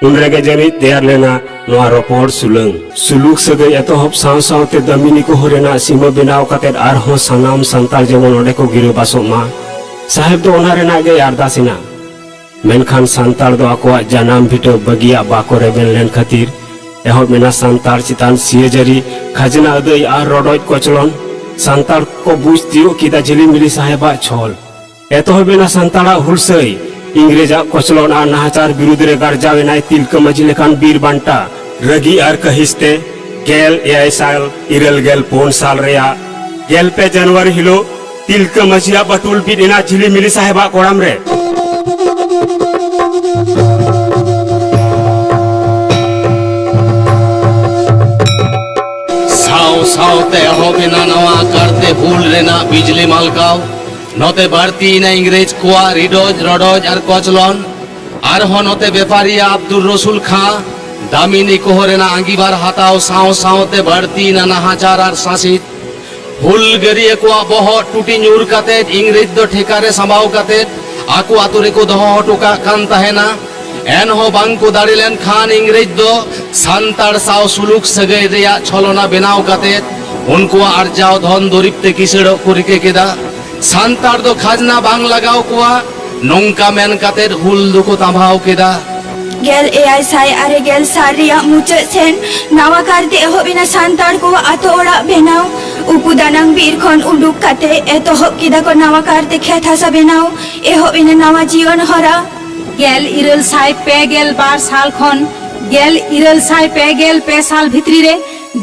ᱩᱱ ᱨᱮᱜᱮ ᱡᱟᱹᱱᱤᱡ ᱛᱮᱭᱟᱨ ᱞᱮᱱᱟ ᱱᱚᱣᱟ ᱨᱚᱯᱚᱲ ᱥᱩᱞᱟᱹᱝ᱾ ᱥᱩᱞᱩᱠ ᱥᱟᱹᱜᱟᱹᱭ ᱮᱛᱚᱦᱚᱵ ᱥᱟᱶ ᱥᱟᱶᱛᱮ ᱫᱟᱹᱢᱤᱱᱤ ᱠᱚᱦᱚᱸ ᱨᱮᱱᱟᱜ ᱥᱤᱢᱟᱹ ᱵᱮᱱᱟᱣ ᱠᱟᱛᱮ ᱟᱨᱦᱚᱸ ᱥᱟᱱᱟᱢ ᱥᱟᱱᱛᱟᱲ ᱡᱮᱢᱚᱱ ᱚᱸᱰᱮ ᱠᱚ ᱜᱤᱨᱟᱹᱵᱟᱥᱚᱜ ᱢᱟ, ᱥᱟᱦᱮᱵᱽ ᱫᱚ ᱚᱱᱟ ᱨᱮᱱᱟᱜ ᱜᱮᱭ ᱟᱨᱫᱟᱥ ᱮᱱᱟ᱾ ᱢᱮᱱᱠᱷᱟᱱ ᱥᱟᱱᱛᱟᱲ ᱫᱚ ᱟᱠᱚᱣᱟᱜ ᱡᱟᱱᱟᱢ ᱵᱷᱤᱴᱟᱹ ᱵᱟᱹᱜᱤᱭᱟᱜ ᱵᱟᱠᱚ ᱨᱮᱵᱮᱱ ᱞᱮᱱ ᱠᱷᱟᱹᱛᱤᱨ ᱮᱦᱚᱵ ᱮᱱᱟ ᱥᱟᱱᱛᱟᱲ ᱪᱮᱛᱟᱱ ᱥᱤᱭᱟᱹᱡᱟᱹᱨᱤ, ᱠᱷᱟᱡᱽᱱᱟ ᱟᱹᱫᱟᱹᱭ ᱟᱨ ᱨᱚᱰᱚᱡ ᱠᱚᱪᱞᱚᱱ᱾ ᱥᱟᱱᱛᱟᱲ ᱠᱚ ᱵᱩᱡᱽ ᱛᱤᱭᱳᱜ ᱠᱮᱫᱟ ᱡᱷᱤᱞᱤᱢᱤᱞᱤ ᱥᱟᱦᱮᱵᱟᱜ ᱪᱷᱚᱞ᱾ ᱮᱛᱚᱦᱚᱵ ᱮᱱᱟ ᱥᱟᱱᱛᱟᱲᱟᱜ ᱦᱩᱞᱥᱟᱹᱭ᱾ ᱤᱝᱨᱮᱡᱟᱜ ᱠᱚᱪᱞᱚᱱ ᱟᱨ ᱱᱟᱦᱟᱪᱟᱨ ᱵᱤᱨᱩᱫᱽ ᱨᱮ ᱜᱟᱨᱡᱟᱣ ᱮᱱᱟᱭ ᱛᱤᱞᱠᱟᱹ ᱢᱟᱹᱡᱷᱤ ᱞᱮᱠᱟᱱ ᱵᱤᱨ ᱵᱟᱱᱴᱟ᱾ ᱨᱟᱹᱜᱤ ᱟᱨ ᱠᱟᱹᱦᱤᱥ ᱛᱮ ᱜᱮᱞ ᱮᱭᱟᱭ ᱥᱟᱭ ᱤᱨᱟᱹᱞ ᱜᱮᱞ ᱯᱩᱱ ᱥᱟᱞ ᱨᱮᱭᱟᱜ ᱜᱮᱞ ᱯᱮ ᱡᱟᱱᱩᱣᱟᱨᱤ ᱦᱤᱞᱳᱜ ᱛᱤᱞᱠᱟᱹ ᱢᱟᱹᱡᱷᱤᱭᱟᱜ ᱵᱟᱹᱴᱩᱞ ᱵᱤᱫ ᱮᱱᱟ ᱡᱷᱤᱞᱤᱢᱤᱞᱤ ᱥᱟᱦᱮᱵᱟᱜ ᱠᱚᱲᱟᱢ ᱨᱮ᱾ ᱥᱟᱶ ᱥᱟᱶᱛᱮ ᱮᱦᱚᱵ ᱮᱱᱟ ᱱᱟᱣᱟ ᱠᱟᱨᱛᱮ ᱦᱩᱞ ᱨᱮᱱᱟᱜ ᱵᱤᱡᱽᱞᱤ ᱢᱟᱞᱠᱟᱣ᱾ ᱱᱚᱛᱮ ᱵᱟᱹᱲᱛᱤᱭᱮᱱᱟ ᱤᱝᱨᱮᱡᱽ ᱠᱚᱣᱟᱜ ᱨᱤᱰᱚᱡ ᱨᱚᱰᱚᱡ ᱟᱨ ᱠᱚᱪᱞᱚᱱ᱾ ᱟᱨᱦᱚᱸ ᱱᱚᱛᱮ ᱵᱮᱯᱟᱨᱤᱭᱟᱹ ᱟᱵᱫᱩᱨ ᱨᱚᱥᱩᱞ ᱠᱷᱟᱸ ᱫᱟᱢᱤᱱᱤ ᱠᱚᱦᱚ ᱨᱮᱱᱟᱜ ᱟᱸᱜᱤᱵᱷᱟᱨ ᱦᱟᱛᱟᱣ ᱥᱟᱶ ᱥᱟᱶᱛᱮ ᱵᱟᱹᱲᱛᱤᱭᱮᱱᱟ ᱱᱟᱦᱟᱪᱟᱨ ᱟᱨ ᱥᱟᱥᱮᱛ᱾ ᱦᱩᱞᱜᱟᱹᱨᱤᱭᱟᱹ ᱠᱚᱣᱟᱜ ᱵᱚᱦᱚᱜ ᱴᱩᱴᱤ ᱧᱩᱨ ᱠᱟᱛᱮ ᱤᱝᱨᱮᱡᱽ ᱫᱚ ᱴᱷᱮᱠᱟ ᱨᱮ ᱥᱟᱢᱵᱟᱣ ᱠᱟᱛᱮ ᱟᱠᱚ ᱟᱛᱳ ᱨᱮᱠᱚ ᱫᱚᱦᱚ ᱦᱚᱴᱚ ᱠᱟᱜ ᱠᱟᱱ ᱛᱟᱦᱮᱱᱟ᱾ ᱮᱱᱦᱚᱸ ᱵᱟᱝ ᱠᱚ ᱫᱟᱲᱮ ᱞᱮᱱᱠᱷᱟᱱ ᱤᱝᱨᱮᱡᱽ ᱫᱚ ᱥᱟᱱᱛᱟᱲ ᱥᱟᱶ ᱥᱩᱞᱩᱠ ᱥᱟᱹᱜᱟᱹᱭ ᱨᱮᱭᱟᱜ ᱪᱷᱚᱞᱚᱱᱟ ᱵᱮᱱᱟᱣ ᱠᱟᱛᱮ ᱩᱱᱠᱩᱣᱟᱜ ᱟᱨᱡᱟᱣ ᱫᱷᱚᱱ ᱫᱩᱨᱤᱵᱽ ᱛᱮ ᱠᱤᱥᱟᱹᱲᱚᱜ ᱠᱚ ᱨᱤᱠᱟᱹ ᱠᱮᱫᱟ᱾ ᱥᱟᱱᱛᱟᱲ ᱫᱚ ᱠᱷᱟᱡᱽᱱᱟ ᱵᱟᱝ ᱞᱟᱜᱟᱣ ᱠᱚᱣᱟ, ᱱᱚᱝᱠᱟ ᱢᱮᱱ ᱠᱟᱛᱮ ᱦᱩᱞ ᱫᱚᱠᱚ ᱛᱟᱸᱵᱷᱟᱣ ᱠᱮᱫᱟ᱾ ᱜᱮᱞ ᱮᱭᱟᱭ ᱥᱟᱭ ᱟᱨᱮ ᱜᱮᱞ ᱥᱟᱞ ᱨᱮᱭᱟᱜ ᱢᱩᱪᱟᱹᱫ ᱥᱮᱱ ᱱᱟᱣᱟ ᱠᱟᱨᱛᱮ ᱮᱦᱚᱵ ᱮᱱᱟ ᱥᱟᱱᱛᱟᱲ ᱠᱚᱣᱟᱜ ᱟᱛᱳ ᱚᱲᱟᱜ ᱵᱮᱱᱟᱣ᱾ ᱩᱠᱩ ᱫᱟᱱᱟᱝ ᱵᱤᱨ ᱠᱷᱚᱱ ᱩᱰᱩᱠ ᱠᱟᱛᱮ ᱮᱛᱚᱦᱚᱵ ᱠᱮᱫᱟ ᱠᱚ ᱱᱟᱣᱟ ᱠᱟᱨᱛᱮ ᱠᱷᱮᱛ ᱦᱟᱥᱟ ᱵᱮᱱᱟᱣ᱾ ᱮᱦᱚᱵ ᱮᱱᱟ ᱱᱟᱣᱟ ᱡᱤᱭᱚᱱ ᱦᱚᱨᱟ᱾ ᱜᱮᱞ ᱤᱨᱟᱹᱞ ᱥᱟᱭ ᱯᱮ ᱜᱮᱞ ᱵᱟᱨ ᱥᱟᱞ ᱠᱷᱚᱱ ᱜᱮᱞ ᱤᱨᱟᱹᱞ ᱥᱟᱭ ᱯᱮ ᱜᱮᱞ ᱯᱮ ᱥᱟᱞ ᱵᱷᱤᱛᱨᱤ ᱨᱮ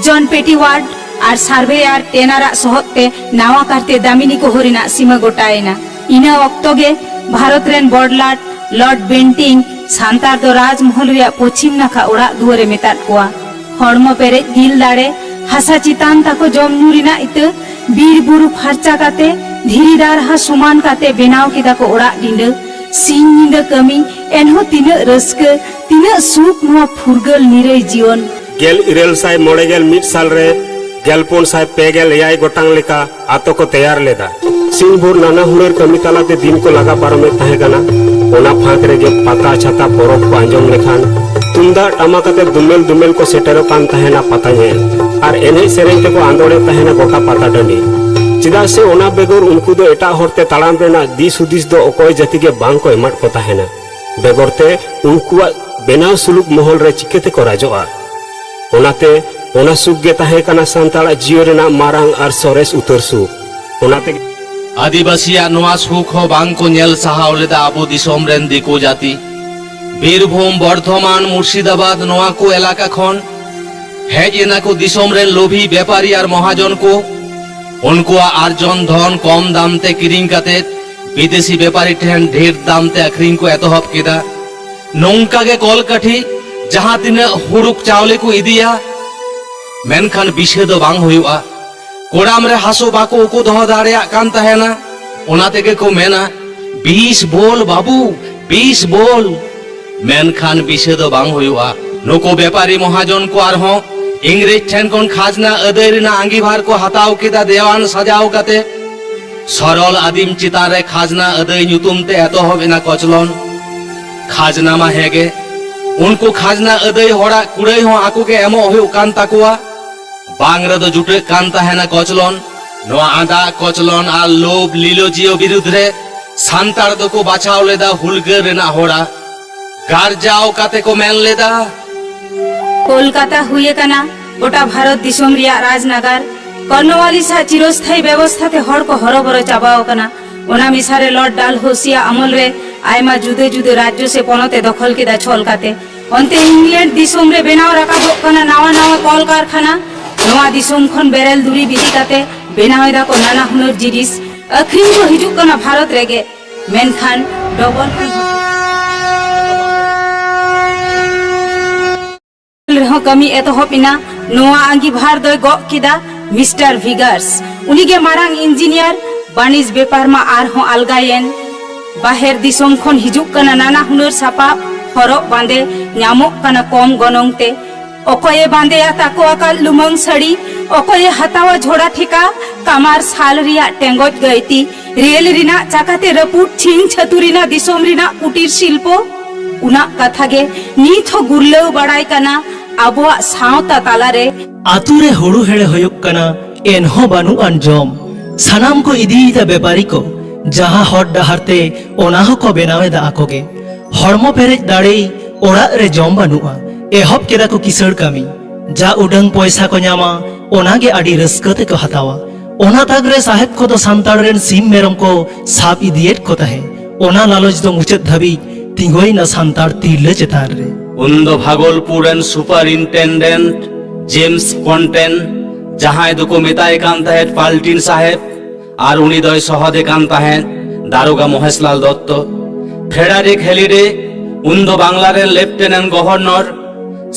ᱡᱚᱱ ᱯᱮᱴᱤᱣᱟᱨᱰ ᱟᱨ ᱥᱟᱨᱵᱷᱮᱭᱟᱨ ᱴᱮᱱᱟᱨᱟᱜ ᱥᱚᱦᱚᱫ ᱛᱮ ᱱᱟᱣᱟ ᱠᱟᱨᱛᱮ ᱫᱟᱢᱤᱱᱤ ᱠᱚᱦᱚ ᱨᱮᱱᱟᱜ ᱥᱤᱢᱟᱹ ᱜᱚᱴᱟᱭᱮᱱᱟ᱾ ᱤᱱᱟᱹ ᱚᱠᱛᱚ ᱜᱮ ᱵᱷᱟᱨᱚᱛ ᱨᱮᱱ ᱵᱚᱲᱞᱟᱴ ᱞᱚᱨᱰ ᱵᱮᱱᱴᱤᱝ ᱥᱟᱱᱛᱟᱲ ᱫᱚ ᱨᱟᱡᱽᱢᱚᱦᱚᱞ ᱨᱮᱭᱟᱜ ᱯᱚᱪᱷᱤᱢ ᱱᱟᱠᱷᱟ ᱚᱲᱟᱜ ᱫᱩᱣᱟᱹᱨᱮ ᱢᱮᱛᱟᱫ ᱠᱚᱣᱟ᱾ ᱦᱚᱲᱢᱚ ᱯᱮᱨᱮᱡ ᱫᱤᱞ ᱫᱟᱲᱮ, ᱦᱟᱥᱟ ᱪᱮᱛᱟᱱ ᱛᱟᱠᱚ ᱡᱚᱢ ᱧᱩ ᱨᱮᱱᱟᱜ ᱤᱛᱟᱹ, ᱵᱤᱨ ᱵᱩᱨᱩ ᱯᱷᱟᱨᱪᱟ ᱠᱟᱛᱮ ᱫᱷᱤᱨᱤ ᱫᱟᱨᱦᱟ ᱥᱚᱢᱟᱱ ᱠᱟᱛᱮ ᱵᱮᱱᱟᱣ ᱠᱮᱫᱟ ᱠᱚ ᱚᱲᱟᱜ ᱰᱤᱸᱰᱟᱹ᱾ ᱥᱤᱧ ᱧᱤᱫᱟᱹ ᱠᱟᱹᱢᱤ, ᱮᱱᱦᱚᱸ ᱛᱤᱱᱟᱹᱜ ᱨᱟᱹᱥᱠᱟᱹ, ᱛᱤᱱᱟᱹᱜ ᱥᱩᱠ ᱱᱚᱣᱟ ᱯᱷᱩᱨᱜᱟᱹᱞ ᱱᱤᱨᱟᱹᱭ ᱡᱤᱭᱚᱱ᱾ ᱜᱮᱞ ᱤᱨᱟᱹᱞ ᱥᱟᱭ ᱢᱚᱬᱮ ᱜᱮᱞ ᱢᱤᱫ ᱥᱟᱞ ᱨᱮ ᱜᱮᱞ ᱯᱩᱱ ᱥᱟᱭ ᱯᱮ ᱜᱮᱞ ᱮᱭᱟᱭ ᱜᱚᱴᱟᱝ ᱞᱮᱠᱟ ᱟᱛᱳ ᱠᱚ ᱛᱮᱭᱟᱨ ᱞᱮᱫᱟ᱾ ᱥᱤᱧ ᱵᱷᱳᱨ ᱱᱟᱱᱟ ᱦᱩᱱᱟᱹᱨ ᱠᱟᱹᱢᱤ ᱛᱟᱞᱟᱛᱮ ᱫᱤᱱ ᱠᱚ ᱞᱟᱜᱟ ᱯᱟᱨᱚᱢᱮᱫ ᱛᱟᱦᱮᱸ ᱠᱟᱱᱟ᱾ ᱚᱱᱟ ᱯᱷᱟᱸᱠ ᱨᱮᱜᱮ ᱯᱟᱛᱟ ᱪᱷᱟᱛᱟ ᱯᱚᱨᱚᱵᱽ ᱠᱚ ᱟᱸᱡᱚᱢ ᱞᱮᱠᱷᱟᱱ ᱛᱩᱢᱫᱟᱜ ᱴᱟᱢᱟᱠ ᱟᱛᱮ ᱫᱩᱢᱮᱞ ᱫᱩᱢᱮᱞ ᱠᱚ ᱥᱮᱴᱮᱨᱚᱜ ᱠᱟᱱ ᱛᱟᱦᱮᱱᱟ ᱯᱟᱛᱟ ᱧᱮᱞ᱾ ᱟᱨ ᱮᱱᱮᱡ ᱥᱮᱨᱮᱧ ᱛᱮᱠᱚ ᱟᱸᱫᱳᱲᱮᱫ ᱛᱟᱦᱮᱱᱟ ᱜᱚᱴᱟ ᱯᱟᱛᱟ ᱴᱟᱺᱰᱤ᱾ ᱪᱮᱫᱟᱜ ᱥᱮ ᱚᱱᱟ ᱵᱮᱜᱚᱨ ᱩᱱᱠᱩ ᱫᱚ ᱮᱴᱟᱜ ᱦᱚᱲᱛᱮ ᱛᱟᱲᱟᱢ ᱨᱮᱱᱟᱜ ᱫᱤᱥ ᱦᱩᱫᱤᱥ ᱫᱚ ᱚᱠᱚᱭ ᱡᱟᱹᱛᱤ ᱜᱮ ᱵᱟᱝ ᱠᱚ ᱮᱢᱟᱫ ᱠᱚ ᱛᱟᱦᱮᱱᱟ᱾ ᱵᱮᱜᱚᱨ ᱛᱮ ᱩᱱᱠᱩᱣᱟᱜ ᱵᱮᱱᱟᱣ ᱥᱩᱞᱩᱠ ᱢᱚᱦᱚᱞ ᱨᱮ ᱪᱤᱠᱟᱹ ᱛᱮᱠᱚ ᱨᱟᱡᱚᱜᱼᱟ? ᱚᱱᱟᱛᱮ ᱚᱱᱟ ᱥᱩᱠ ᱜᱮ ᱛᱟᱦᱮᱸ ᱠᱟᱱᱟ ᱥᱟᱱᱛᱟᱲᱟᱜ ᱡᱤᱭᱚᱱ ᱨᱮᱱᱟᱜ ᱢᱟᱨᱟᱝ ᱟᱨ ᱥᱚᱨᱮᱥ ᱩᱛᱟᱹᱨ ᱥᱩᱠ᱾ ᱚᱱᱟᱛᱮ ᱟᱹᱫᱤᱵᱟᱹᱥᱤᱭᱟᱜ ᱱᱚᱣᱟ ᱥᱩᱠ ᱦᱚᱸ ᱵᱟᱝ ᱠᱚ ᱧᱮᱞ ᱥᱟᱦᱟᱣ ᱞᱮᱫᱟ ᱟᱵᱚ ᱫᱤᱥᱚᱢ ᱨᱮᱱ ᱫᱤᱠᱩ ᱡᱟᱹᱛᱤ᱾ ᱵᱤᱨᱵᱷᱩᱢ, ᱵᱚᱨᱫᱷᱚᱢᱟᱱ, ᱢᱩᱨᱥᱤᱫᱟᱵᱟᱫᱽ ᱱᱚᱣᱟ ᱠᱚ ᱮᱞᱟᱠᱟ ᱠᱷᱚᱱ ᱦᱮᱡ ᱮᱱᱟ ᱠᱚ ᱫᱤᱥᱚᱢ ᱨᱮᱱ ᱞᱳᱵᱷᱤ ᱵᱮᱯᱟᱨᱤ ᱟᱨ ᱢᱚᱦᱟᱡᱚᱱ ᱠᱚ᱾ ᱩᱱᱠᱩᱣᱟᱜ ᱟᱨᱡᱚᱱ ᱫᱷᱚᱱ ᱠᱚᱢ ᱫᱟᱢ ᱛᱮ ᱠᱤᱨᱤᱧ ᱠᱟᱛᱮ ᱵᱤᱫᱮᱥᱤ ᱵᱮᱯᱟᱨᱤ ᱴᱷᱮᱱ ᱰᱷᱮᱨ ᱫᱟᱢ ᱛᱮ ᱟᱹᱠᱷᱨᱤᱧ ᱠᱚ ᱮᱛᱚᱦᱚᱵ ᱠᱮᱫᱟ᱾ ᱱᱚᱝᱠᱟ ᱜᱮ ᱠᱚᱞᱠᱟᱴᱷᱤ ᱡᱟᱦᱟᱸ ᱛᱤᱱᱟᱹᱜ ᱦᱩᱲᱩ ᱪᱟᱣᱞᱮ ᱠᱚ ᱤᱫᱤᱭᱟ, ᱢᱮᱱᱠᱷᱟᱱ ᱵᱤᱥᱟᱹ ᱫᱚ ᱵᱟᱝ ᱦᱩᱭᱩᱜᱼᱟ᱾ ᱠᱚᱲᱟᱢ ᱨᱮ ᱦᱟᱥᱩ ᱵᱟᱠᱚ ᱩᱠᱩ ᱫᱚᱦᱚ ᱫᱟᱲᱮᱭᱟᱜ ᱠᱟᱱ ᱛᱟᱦᱮᱱᱟ᱾ ᱚᱱᱟ ᱛᱮᱜᱮ ᱠᱚ ᱢᱮᱱᱟ, "ᱵᱤᱥ ᱵᱚᱞ ᱵᱟᱹᱵᱩ, ᱵᱤᱥ ᱵᱚᱞ", ᱢᱮᱱᱠᱷᱟᱱ ᱵᱤᱥᱟᱹ ᱫᱚ ᱵᱟᱝ ᱦᱩᱭᱩᱜᱼᱟ᱾ ᱱᱩᱠᱩ ᱵᱮᱯᱟᱨᱤ ᱢᱚᱦᱟᱡᱚᱱ ᱠᱚ ᱟᱨᱦᱚᱸ ᱤᱝᱨᱮᱡᱽ ᱴᱷᱮᱱ ᱠᱷᱚᱱ ᱠᱷᱟᱡᱽᱱᱟ ᱟᱹᱫᱟᱹᱭ ᱨᱮᱱᱟᱜ ᱟᱸᱜᱤᱵᱷᱟᱨ ᱠᱚ ᱦᱟᱛᱟᱣ ᱠᱮᱫᱟ ᱫᱮᱣᱟᱱ ᱥᱟᱡᱟᱣ ᱠᱟᱛᱮ᱾ ᱥᱚᱨᱚᱞ ᱟᱹᱫᱤᱢ ᱪᱮᱛᱟᱱ ᱨᱮ ᱠᱷᱟᱡᱽᱱᱟ ᱟᱹᱫᱟᱹᱭ ᱧᱩᱛᱩᱢ ᱛᱮ ᱮᱛᱚᱦᱚᱵ ᱮᱱᱟ ᱠᱚᱪᱞᱚᱱ᱾ ᱠᱷᱟᱡᱽᱱᱟ ᱢᱟ ᱦᱮᱸᱜᱮ, ᱩᱱᱠᱩ ᱠᱷᱟᱡᱽᱱᱟ ᱟᱹᱫᱟᱹᱭ ᱦᱚᱲᱟᱜ ᱠᱩᱲᱟᱹᱭ ᱦᱚᱸ ᱟᱠᱚ ᱜᱮ ᱮᱢᱚᱜ ᱦᱩᱭᱩᱜ ᱠᱟᱱ ᱛᱟᱠᱚᱣᱟ᱾ ᱵᱟᱝ ᱨᱮᱫᱚ ᱡᱩᱴᱟᱹᱜ ᱠᱟᱱ ᱛᱟᱦᱮᱱᱟ ᱠᱚᱪᱞᱚᱱ᱾ ᱱᱚᱣᱟ ᱟᱸᱫᱟᱜ ᱠᱚᱪᱞᱚᱱ ᱟᱨ ᱞᱳᱵᱷ ᱞᱤᱞᱚᱡᱤᱭᱚ ᱵᱤᱨᱩᱫᱷ ᱨᱮ ᱥᱟᱱᱛᱟᱲ ᱫᱚᱠᱚ ᱵᱟᱪᱷᱟᱣ ᱞᱮᱫᱟ ᱦᱩᱞᱜᱟᱹᱨ ᱨᱮᱱᱟᱜ ᱦᱚᱨᱟ᱾ ᱜᱟᱨᱡᱟᱣ ᱠᱟᱛᱮ ᱠᱚ ᱢᱮᱱ ᱞᱮᱫᱟ, ᱠᱳᱞᱠᱟᱛᱟ ᱦᱩᱭ ᱟᱠᱟᱱᱟ᱾ ᱜᱚᱴᱟ ᱵᱷᱟᱨᱚᱛ ᱫᱤᱥᱚᱢ ᱨᱮᱭᱟᱜ ᱨᱟᱡᱽᱱᱟᱜᱟᱨ ᱠᱚᱨᱱᱚᱣᱟᱞᱤᱥ ᱟᱜ ᱪᱤᱨᱚᱥᱛᱷᱟᱭᱤ ᱵᱮᱵᱚᱥᱛᱷᱟ ᱛᱮ ᱦᱚᱲ ᱠᱚ ᱦᱚᱨᱚᱵᱚᱨᱚ ᱪᱟᱵᱟᱣ ᱟᱠᱟᱱᱟ᱾ ᱚᱱᱟ ᱢᱮᱥᱟ ᱨᱮ ᱞᱚᱨᱰ ᱰᱟᱞᱦᱳᱥᱤ ᱟᱜ ᱟᱢᱚᱞ ᱨᱮ ᱟᱭᱢᱟ ᱡᱩᱫᱟᱹ ᱡᱩᱫᱟᱹ ᱨᱟᱡᱽᱡᱚ ᱥᱮ ᱯᱚᱱᱚᱛ ᱮ ᱫᱚᱠᱷᱚᱞ ᱠᱮᱫᱟ ᱪᱷᱚᱞ ᱠᱟᱛᱮ᱾ ᱚᱱᱛᱮ ᱤᱝᱞᱮᱱᱰ ᱫᱤᱥᱚᱢ ᱨᱮ ᱵᱮᱱᱟᱣ ᱨᱟᱠᱟᱵᱚᱜ ᱠᱟᱱᱟ ᱱᱟᱣᱟ ᱱᱟᱣᱟ ᱠᱚᱞ ᱠᱟᱨᱠᱷᱟᱱᱟ᱾ ᱱᱚᱣᱟ ᱫᱤᱥᱚᱢ ᱠᱷᱚᱱ ᱵᱮᱨᱮᱞ ᱫᱩᱨᱤᱵ ᱤᱫᱤ ᱠᱟᱛᱮ ᱵᱮᱱᱟᱣ ᱮᱫᱟ ᱠᱚ ᱱᱟᱱᱟ ᱦᱩᱱᱟᱹᱨ ᱡᱤᱱᱤᱥ᱾ ᱟᱹᱠᱷᱨᱤᱧ ᱠᱚ ᱦᱤᱡᱩᱜ ᱠᱟᱱᱟ ᱵᱷᱟᱨᱚᱛ ᱨᱮᱜᱮ, ᱢᱮᱱᱠᱷᱟᱱ ᱰᱚᱵᱚᱞ ᱠᱷᱚᱱ ᱨᱮᱦᱚᱸ ᱠᱟᱹᱢᱤ ᱮᱛᱚᱦᱚᱵ ᱮᱱᱟ᱾ ᱱᱚᱣᱟ ᱟᱸᱜᱤᱵᱷᱟᱨ ᱫᱚᱭ ᱜᱚᱜ ᱠᱮᱫᱟ ᱢᱤᱥᱴᱟᱨ ᱵᱷᱤᱜᱟᱨᱥ᱾ ᱩᱱᱤᱜᱮ ᱢᱟᱨᱟᱝ ᱤᱧᱡᱤᱱᱤᱭᱟᱨ᱾ ᱵᱟᱹᱱᱤᱡᱽ ᱵᱮᱯᱟᱨ ᱢᱟ ᱟᱨᱦᱚᱸ ᱟᱞᱜᱟᱭᱮᱱ᱾ ᱵᱟᱦᱮᱨ ᱫᱤᱥᱚᱢ ᱠᱷᱚᱱ ᱦᱤᱡᱩᱜ ᱠᱟᱱᱟ ᱱᱟᱱᱟ ᱦᱩᱱᱟᱹᱨ ᱥᱟᱯᱟᱵ, ᱦᱚᱨᱚᱜ ᱵᱟᱸᱫᱮ ᱧᱟᱢᱚᱜ ᱠᱟᱱᱟ ᱠᱚᱢ ᱜᱚᱱᱚᱝ ᱛᱮ᱾ ᱚᱠᱚᱭᱮ ᱵᱟᱸᱫᱮᱭᱟ ᱛᱟᱠᱚ ᱟᱠᱟᱫ ᱞᱩᱢᱟᱹᱝ ᱥᱟᱹᱲᱤ, ᱚᱠᱚᱭᱮ ᱦᱟᱛᱟᱣᱟ ᱡᱷᱚᱲᱟ ᱴᱷᱮᱠᱟ, ᱠᱟᱢᱟᱨ ᱥᱟᱞ ᱨᱮᱭᱟᱜ ᱴᱮᱸᱜᱚᱡ ᱜᱟᱹᱭᱛᱤ, ᱨᱮᱞ ᱨᱮᱱᱟᱜ ᱪᱟᱠᱟᱛᱮ ᱨᱟᱹᱯᱩᱫ ᱪᱷᱤᱝ ᱪᱷᱟᱹᱛᱩᱨᱤᱱᱟ ᱫᱤᱥᱚᱢ ᱨᱮᱱᱟᱜ ᱠᱩᱴᱤᱨ ᱥᱤᱞᱯᱚ᱾ ᱩᱱᱟᱜ ᱠᱟᱛᱷᱟ ᱜᱮ ᱱᱤᱛ ᱦᱚᱸ ᱜᱩᱨᱞᱟᱹᱣ ᱵᱟᱲᱟᱭ ᱠᱟᱱᱟ ᱟᱵᱚᱣᱟᱜ ᱥᱟᱶᱛᱟ ᱛᱟᱞᱟᱨᱮ᱾ ᱟᱛᱩ ᱨᱮ ᱦᱩᱲᱩ ᱦᱮᱲᱮ ᱦᱩᱭᱩᱜ ᱠᱟᱱᱟ, ᱮᱱᱦᱚᱸ ᱵᱟᱹᱱᱩᱜ ᱟᱱ ᱡᱚᱢ᱾ ᱥᱟᱱᱟᱢ ᱠᱚ ᱤᱫᱤᱭᱮᱫᱟ ᱵᱮᱯᱟᱨᱤ ᱠᱚ, ᱡᱟᱦᱟᱸ ᱦᱚᱨ ᱰᱟᱦᱟᱨ ᱛᱮ ᱚᱱᱟ ᱦᱚᱸᱠᱚ ᱵᱮᱱᱟᱣ ᱮᱫᱟ ᱟᱠᱚ ᱜᱮ᱾ ᱦᱚᱲᱢᱚ ᱯᱮᱨᱮᱡ ᱫᱟᱲᱮᱭ ᱚᱲᱟᱜ ᱨᱮ ᱡᱚᱢ ᱵᱟᱹᱱᱩᱜᱼᱟ᱾ ᱮᱦᱚᱵ ᱠᱮᱫᱟ ᱠᱚ ᱠᱤᱥᱟᱹᱬ ᱠᱟᱹᱢᱤ᱾ ᱡᱟ ᱩᱰᱟᱹᱝ ᱯᱚᱭᱥᱟ ᱠᱚ ᱧᱟᱢᱟ, ᱚᱱᱟ ᱜᱮ ᱟᱹᱰᱤ ᱨᱟᱹᱥᱠᱟᱹ ᱛᱮᱠᱚ ᱦᱟᱛᱟᱣᱟ᱾ ᱚᱱᱟ ᱛᱟᱠ ᱨᱮ ᱥᱟᱦᱮᱵ ᱠᱚᱫᱚ ᱥᱟᱱᱛᱟᱲ ᱨᱮᱱ ᱥᱤᱢ ᱢᱮᱨᱚᱢ ᱠᱚ ᱥᱟᱵ ᱤᱫᱤᱭᱮᱫ ᱠᱚ ᱛᱟᱦᱮᱸ᱾ ᱚᱱᱟ ᱞᱟᱞᱚᱪ ᱫᱚ ᱢᱩᱪᱟᱹᱫ ᱫᱷᱟᱹᱵᱤᱡ ᱛᱤᱸᱜᱩᱭᱮᱱᱟ ᱥᱟᱱᱛᱟᱲ ᱛᱤᱨᱞᱟᱹ ᱪᱮᱛᱟᱱ ᱨᱮ᱾ ᱩᱱᱫᱚ ᱵᱷᱟᱜᱚᱞᱯᱩᱨ ᱨᱮᱱ ᱥᱩᱯᱟᱨᱤᱱᱴᱮᱱᱰᱮᱱᱴ ᱡᱮᱢᱥ ᱯᱚᱱᱴᱮᱱ, ᱡᱟᱦᱟᱸᱭ ᱫᱚᱠᱚ ᱢᱮᱛᱟᱭ ᱠᱟᱱ ᱛᱟᱦᱮᱸᱫ ᱯᱟᱞᱴᱤᱱ ᱥᱟᱦᱮᱵ, ᱟᱨ ᱩᱱᱤ ᱫᱚᱭ ᱥᱚᱦᱚᱫᱮ ᱠᱟᱱ ᱛᱟᱦᱮᱸᱫ ᱫᱟᱨᱳᱜᱟ ᱢᱚᱦᱮᱥᱞᱟᱞ ᱫᱚᱛᱛᱚ᱾ ᱯᱷᱮᱰᱟᱨᱤᱠ ᱦᱮᱞᱤᱰᱮ, ᱩᱱᱫᱚ ᱵᱟᱝᱞᱟ ᱨᱮᱱ ᱞᱮᱯᱴᱮᱱᱮᱱᱴ ᱜᱚᱵᱷᱚᱨᱱᱚᱨ᱾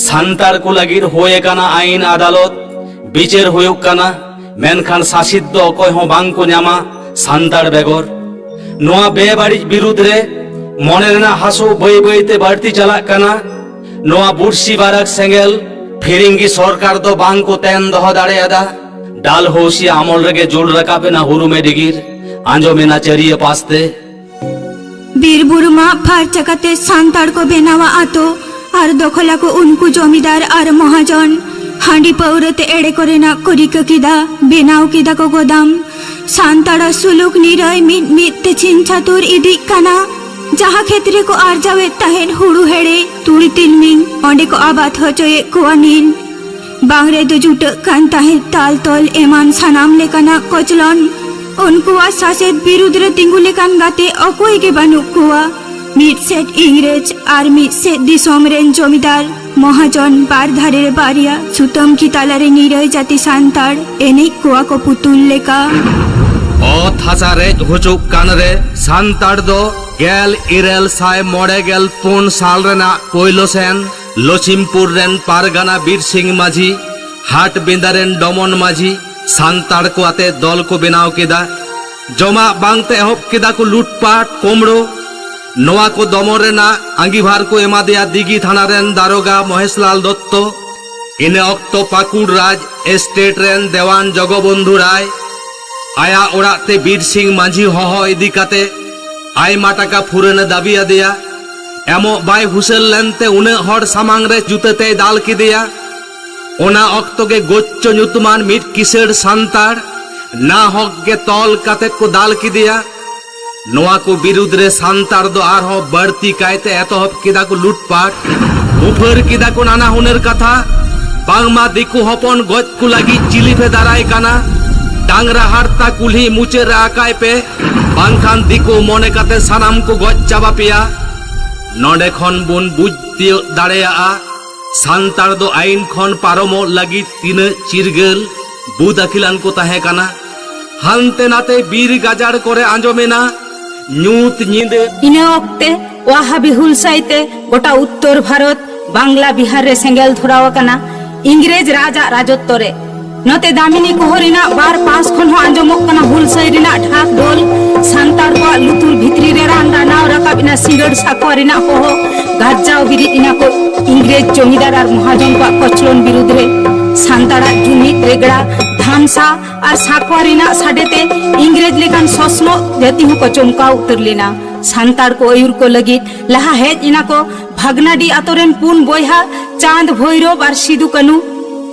ᱥᱟᱱᱛᱟᱲ ᱠᱚ ᱞᱟᱹᱜᱤᱫ ᱦᱩᱭ ᱟᱠᱟᱱᱟ ᱟᱭᱤᱱ ᱟᱫᱟᱞᱚᱛ, ᱵᱤᱪᱟᱹᱨ ᱦᱩᱭᱩᱜ ᱠᱟᱱᱟ, ᱢᱮᱱᱠᱷᱟᱱ ᱥᱟᱥᱤᱛ ᱫᱚ ᱚᱠᱚᱭ ᱦᱚᱸ ᱵᱟᱝ ᱠᱚ ᱧᱟᱢᱟ᱾ ᱥᱟᱱᱛᱟᱲ ᱵᱮᱜᱚᱨ ᱱᱚᱣᱟ ᱵᱮᱵᱟᱹᱲᱤᱡ ᱵᱤᱨᱩᱫᱽ ᱨᱮ ᱢᱚᱱᱮ ᱨᱮᱱᱟᱜ ᱦᱟᱹᱥᱩ ᱵᱟᱹᱭ ᱵᱟᱹᱭ ᱛᱮ ᱵᱟᱹᱲᱛᱤ ᱪᱟᱞᱟᱜ ᱠᱟᱱᱟ᱾ ᱱᱚᱣᱟ ᱵᱩᱨᱥᱤ ᱵᱟᱨᱟᱠ ᱥᱮᱸᱜᱮᱞ ᱯᱷᱤᱨᱤᱝᱜᱤ ᱥᱚᱨᱠᱟᱨ ᱫᱚ ᱵᱟᱝ ᱠᱚ ᱛᱮᱱ ᱫᱚᱦᱚ ᱫᱟᱲᱮᱭᱟᱫᱟ᱾ ᱰᱟᱞᱦᱳᱥᱤ ᱟᱢᱚᱞ ᱨᱮᱜᱮ ᱡᱩᱞ ᱨᱟᱠᱟᱵ ᱮᱱᱟ ᱦᱩᱨᱩᱢᱮ ᱰᱤᱜᱤᱨ, ᱟᱸᱡᱚᱢ ᱮᱱᱟ ᱪᱟᱹᱨᱤᱭᱟᱹ ᱯᱟᱥᱛᱮ᱾ ᱵᱤᱨ ᱵᱩᱨᱩ ᱢᱟᱜ ᱯᱷᱟᱨᱪᱟ ᱠᱟᱛᱮ ᱥᱟᱱᱛᱟᱲ ᱠᱚ ᱵᱮᱱᱟᱣᱟ ᱟᱛᱳ ᱟᱨ ᱫᱚᱠᱷᱚᱞᱟᱠᱚ ᱩᱱᱠᱩ ᱡᱚᱢᱤᱫᱟᱨ ᱟᱨ ᱢᱚᱦᱟᱡᱚᱱ᱾ ᱦᱟᱺᱰᱤ ᱯᱟᱹᱣᱨᱟᱹ ᱛᱮ ᱮᱲᱮ ᱠᱚᱨᱮᱱᱟᱜ ᱠᱚ ᱨᱤᱠᱟᱹ ᱠᱮᱫᱟ, ᱵᱮᱱᱟᱣ ᱠᱮᱫᱟ ᱠᱚ ᱜᱚᱫᱟᱢ᱾ ᱥᱟᱱᱛᱟᱲᱟᱜ ᱥᱩᱞᱩᱠ ᱱᱤᱨᱟᱹᱭ ᱢᱤᱫ ᱢᱤᱫ ᱛᱮ ᱪᱷᱤᱝ ᱪᱷᱟᱹᱛᱩᱨ ᱤᱫᱤᱜ ᱠᱟᱱᱟ᱾ ᱡᱟᱦᱟᱸ ᱠᱷᱮᱛ ᱨᱮᱠᱚ ᱟᱨᱡᱟᱣᱮᱫ ᱛᱟᱦᱮᱸᱫ ᱦᱩᱲᱩ ᱦᱮᱲᱮ, ᱛᱩᱲᱤ ᱛᱤᱞᱢᱤᱧ, ᱚᱸᱰᱮ ᱠᱚ ᱟᱵᱟᱫ ᱦᱚᱪᱚᱭᱮᱫ ᱠᱚᱣᱟ ᱱᱤᱞ᱾ ᱵᱟᱝ ᱨᱮᱫᱚ ᱡᱩᱴᱟᱹᱜ ᱠᱟᱱ ᱛᱟᱦᱮᱸᱫ ᱛᱟᱞ ᱛᱚᱞ ᱮᱢᱟᱱ ᱥᱟᱱᱟᱢ ᱞᱮᱠᱟᱱᱟᱜ ᱠᱚᱪᱞᱚᱱ᱾ ᱩᱱᱠᱩᱣᱟᱜ ᱥᱟᱥᱮᱛ ᱵᱤᱨᱩᱫᱽ ᱨᱮ ᱛᱤᱸᱜᱩ ᱞᱮᱠᱟᱱ ᱜᱟᱛᱮ ᱚᱠᱚᱭ ᱜᱮ ᱵᱟᱹᱱᱩᱜ ᱠᱚᱣᱟ᱾ ᱢᱤᱫ ᱥᱮᱫ ᱤᱝᱨᱮᱡᱽ ᱟᱨ ᱢᱤᱫ ᱥᱮᱫ ᱫᱤᱥᱚᱢ ᱨᱮᱱ ᱡᱚᱢᱤᱫᱟᱨ ᱢᱚᱦᱟᱡᱚᱱ, ᱵᱟᱨ ᱫᱷᱟᱨᱮ ᱨᱮ ᱵᱟᱨᱭᱟ ᱥᱩᱛᱟᱹᱢ ᱠᱤ ᱛᱟᱞᱟᱨᱮ ᱱᱤᱨᱟᱹᱭ ᱡᱟᱹᱛᱤ ᱥᱟᱱᱛᱟᱲ ᱮᱱᱮᱡ ᱠᱚᱣᱟ ᱠᱚ ᱯᱩᱛᱩᱞ ᱞᱮᱠᱟ᱾ ᱚᱛ ᱦᱟᱥᱟ ᱨᱮᱡ ᱦᱚᱪᱚᱜ ᱠᱟᱱ ᱨᱮ ᱥᱟᱱᱛᱟᱲ ᱫᱚ ᱜᱮᱞ ᱤᱨᱟᱹᱞ ᱥᱟᱭ ᱢᱚᱬᱮ ᱜᱮᱞ ᱯᱩᱱ ᱥᱟᱞ ᱨᱮᱱᱟᱜ ᱯᱳᱭᱞᱳ ᱥᱮᱱ ᱞᱚᱪᱷᱤᱢᱯᱩᱨ ᱨᱮᱱ ᱯᱟᱨᱜᱟᱱᱟ ᱵᱤᱨ ᱥᱤᱝ ᱢᱟᱹᱡᱷᱤ, ᱦᱟᱴ ᱵᱤᱸᱫᱟ ᱨᱮᱱ ᱰᱚᱢᱚᱱ ᱢᱟᱹᱡᱷᱤ ᱥᱟᱱᱛᱟᱲ ᱠᱚ ᱟᱛᱮ ᱫᱚᱞ ᱠᱚ ᱵᱮᱱᱟᱣ ᱠᱮᱫᱟ᱾ ᱡᱚᱢᱟᱜ ᱵᱟᱝᱛᱮ ᱮᱦᱚᱵ ᱠᱮᱫᱟ ᱠᱚ ᱞᱩᱴᱯᱟᱴ ᱠᱳᱢᱲᱳ᱾ ᱱᱚᱣᱟ ᱠᱚ ᱫᱚᱢᱚᱱ ᱨᱮᱱᱟᱜ ᱟᱸᱜᱤᱵᱷᱟᱨ ᱠᱚ ᱮᱢᱟᱫᱮᱭᱟ ᱫᱤᱜᱤ ᱛᱷᱟᱱᱟ ᱨᱮᱱ ᱫᱟᱨᱚᱜᱟ ᱢᱚᱦᱮᱥᱞᱟᱞ ᱫᱚᱛᱛᱚ᱾ ᱤᱱᱟᱹ ᱚᱠᱛᱚ ᱯᱟᱹᱠᱩᱲ ᱨᱟᱡᱽ ᱮᱥᱴᱮᱴ ᱨᱮᱱ ᱫᱮᱣᱟᱱ ᱡᱚᱜᱚᱵᱚᱱᱫᱷᱩ ᱨᱟᱭ ᱟᱭᱟᱜ ᱚᱲᱟᱜ ᱛᱮ ᱵᱤᱨ ᱥᱤᱝ ᱢᱟᱹᱡᱷᱤ ᱦᱚᱦᱚ ᱤᱫᱤ ᱠᱟᱛᱮ ᱟᱭᱢᱟ ᱴᱟᱠᱟ ᱯᱷᱩᱨᱟᱹᱱ ᱮ ᱫᱟᱹᱵᱤ ᱟᱫᱮᱭᱟ᱾ ᱮᱢᱚᱜ ᱵᱟᱭ ᱦᱩᱥᱟᱹᱞ ᱞᱮᱱᱛᱮ ᱩᱱᱟᱹᱜ ᱦᱚᱲ ᱥᱟᱢᱟᱝ ᱨᱮ ᱡᱩᱛᱟᱹ ᱛᱮᱭ ᱫᱟᱞ ᱠᱮᱫᱮᱭᱟ᱾ ᱚᱱᱟ ᱚᱠᱛᱚ ᱜᱮ ᱜᱳᱪᱪᱚ ᱧᱩᱛᱩᱢᱟᱱ ᱢᱤᱫ ᱠᱤᱥᱟᱹᱲ ᱥᱟᱱᱛᱟᱲ ᱱᱟ ᱦᱚᱠ ᱜᱮ ᱛᱚᱞ ᱠᱟᱛᱮ ᱠᱚ ᱫᱟᱞ ᱠᱮᱫᱮᱭᱟ᱾ ᱱᱚᱣᱟ ᱠᱚ ᱵᱤᱨᱩᱫᱽ ᱨᱮ ᱥᱟᱱᱛᱟᱲ ᱫᱚ ᱟᱨᱦᱚᱸ ᱵᱟᱹᱲᱛᱤ ᱠᱟᱭᱛᱮ ᱮᱛᱚᱦᱚᱵ ᱠᱮᱫᱟ ᱠᱚ ᱞᱩᱴᱯᱟᱴ᱾ ᱩᱯᱷᱟᱹᱨ ᱠᱮᱫᱟ ᱠᱚ ᱱᱟᱱᱟ ᱦᱩᱱᱟᱹᱨ ᱠᱟᱛᱷᱟ᱾ ᱵᱟᱝᱢᱟ ᱫᱤᱠᱩ ᱦᱚᱯᱚᱱ ᱜᱚᱡ ᱠᱚ ᱞᱟᱹᱜᱤᱫ ᱪᱤᱞᱤᱯᱮ ᱫᱟᱨᱟᱭ ᱠᱟᱱᱟ? ᱰᱟᱝᱨᱟ ᱦᱟᱨᱛᱟ ᱠᱩᱞᱦᱤ ᱢᱩᱪᱟᱹᱫ ᱨᱮ ᱟᱠᱟᱭ ᱯᱮ, ᱵᱟᱝᱠᱷᱟᱱ ᱫᱤᱠᱩ ᱢᱚᱱᱮ ᱠᱟᱛᱮ ᱥᱟᱱᱟᱢ ᱠᱚ ᱜᱚᱡ ᱪᱟᱵᱟ ᱯᱮᱭᱟ᱾ ᱱᱚᱰᱮ ᱠᱷᱚᱱ ᱵᱚᱱ ᱵᱩᱡᱽ ᱛᱤᱭᱳᱜ ᱫᱟᱲᱮᱭᱟᱜᱼᱟ, ᱥᱟᱱᱛᱟᱲ ᱫᱚ ᱟᱭᱤᱱ ᱠᱷᱚᱱ ᱯᱟᱨᱚᱢᱚᱜ ᱞᱟᱹᱜᱤᱫ ᱛᱤᱱᱟᱹᱜ ᱪᱤᱨᱜᱟᱹᱞ ᱵᱩᱫ ᱟᱹᱠᱤᱞᱟᱱ ᱠᱚ ᱛᱟᱦᱮᱸ ᱠᱟᱱᱟ᱾ ᱦᱟᱱᱛᱮ ᱱᱟᱛᱮ ᱵᱤᱨ ᱜᱟᱡᱟᱲ ᱠᱚᱨᱮ ᱟᱸᱡᱚᱢᱮᱱᱟ ᱧᱩᱛ ᱧᱤᱫᱟᱹ᱾ ᱤᱱᱟᱹ ᱚᱠᱛᱮ ᱳᱣᱟᱦᱟᱵᱤ ᱦᱩᱞᱥᱟᱹᱭ ᱛᱮ ᱜᱚᱴᱟ ᱩᱛᱛᱚᱨ ᱵᱷᱟᱨᱚᱛ, ᱵᱟᱝᱞᱟ, ᱵᱤᱦᱟᱨ ᱨᱮ ᱥᱮᱸᱜᱮᱞ ᱫᱷᱚᱨᱟᱣ ᱟᱠᱟᱱᱟ ᱤᱝᱨᱮᱡᱽ ᱨᱟᱡᱽ ᱟᱜ ᱨᱟᱡᱚᱛᱛᱚ ᱨᱮ᱾ ᱱᱚᱛᱮ ᱫᱟᱢᱤᱱᱤ ᱠᱚᱦᱚ ᱨᱮᱱᱟᱜ ᱵᱟᱨ ᱯᱟᱥ ᱠᱷᱚᱱ ᱦᱚᱸ ᱟᱸᱡᱚᱢᱚᱜ ᱠᱟᱱᱟ ᱦᱩᱞᱥᱟᱹᱭ ᱨᱮᱱᱟᱜ ᱰᱷᱟᱠ ᱰᱷᱳᱞ᱾ ᱥᱟᱱᱛᱟᱲ ᱠᱚᱣᱟᱜ ᱞᱩᱛᱩᱨ ᱵᱷᱤᱛᱨᱤ ᱨᱮ ᱨᱟᱱ ᱨᱟᱱᱟᱣ ᱨᱟᱠᱟᱵ ᱮᱱᱟ ᱥᱤᱸᱜᱟᱹᱲ ᱥᱟᱠᱣᱟ ᱨᱮᱱᱟᱜ ᱦᱚᱦᱚ᱾ ᱜᱟᱨᱡᱟᱣ ᱵᱤᱨᱤᱫ ᱮᱱᱟ ᱠᱚ ᱤᱝᱨᱮᱡᱽ ᱡᱚᱢᱤᱫᱟᱨ ᱟᱨ ᱢᱚᱦᱟᱡᱚᱱ ᱠᱚᱣᱟᱜ ᱠᱚᱪᱞᱚᱱ ᱵᱤᱨᱩᱫᱽ ᱨᱮ᱾ ᱥᱟᱱᱛᱟᱲᱟᱜ ᱡᱩᱢᱤᱫ ᱨᱮᱜᱽᱲᱟ, ᱫᱷᱟᱢᱥᱟ ᱟᱨ ᱥᱟᱠᱣᱟ ᱨᱮᱱᱟᱜ ᱥᱟᱰᱮ ᱛᱮ ᱤᱝᱨᱮᱡᱽ ᱞᱮᱠᱟᱱ ᱥᱚᱥᱱᱚᱜ ᱡᱟᱹᱛᱤ ᱦᱚᱸᱠᱚ ᱪᱚᱢᱠᱟᱣ ᱩᱛᱟᱹᱨ ᱞᱮᱱᱟ᱾ ᱥᱟᱱᱛᱟᱲ ᱠᱚ ᱟᱹᱭᱩᱨ ᱠᱚ ᱞᱟᱹᱜᱤᱫ ᱞᱟᱦᱟ ᱦᱮᱡ ᱮᱱᱟ ᱠᱚ ᱵᱷᱟᱜᱽᱱᱟᱰᱤ ᱟᱛᱳ ᱨᱮᱱ ᱯᱩᱱ ᱵᱚᱭᱦᱟ ᱪᱟᱸᱫᱽ, ᱵᱷᱳᱭᱨᱳᱵ ᱟᱨ ᱥᱤᱫᱩ ᱠᱟᱹᱱᱩ᱾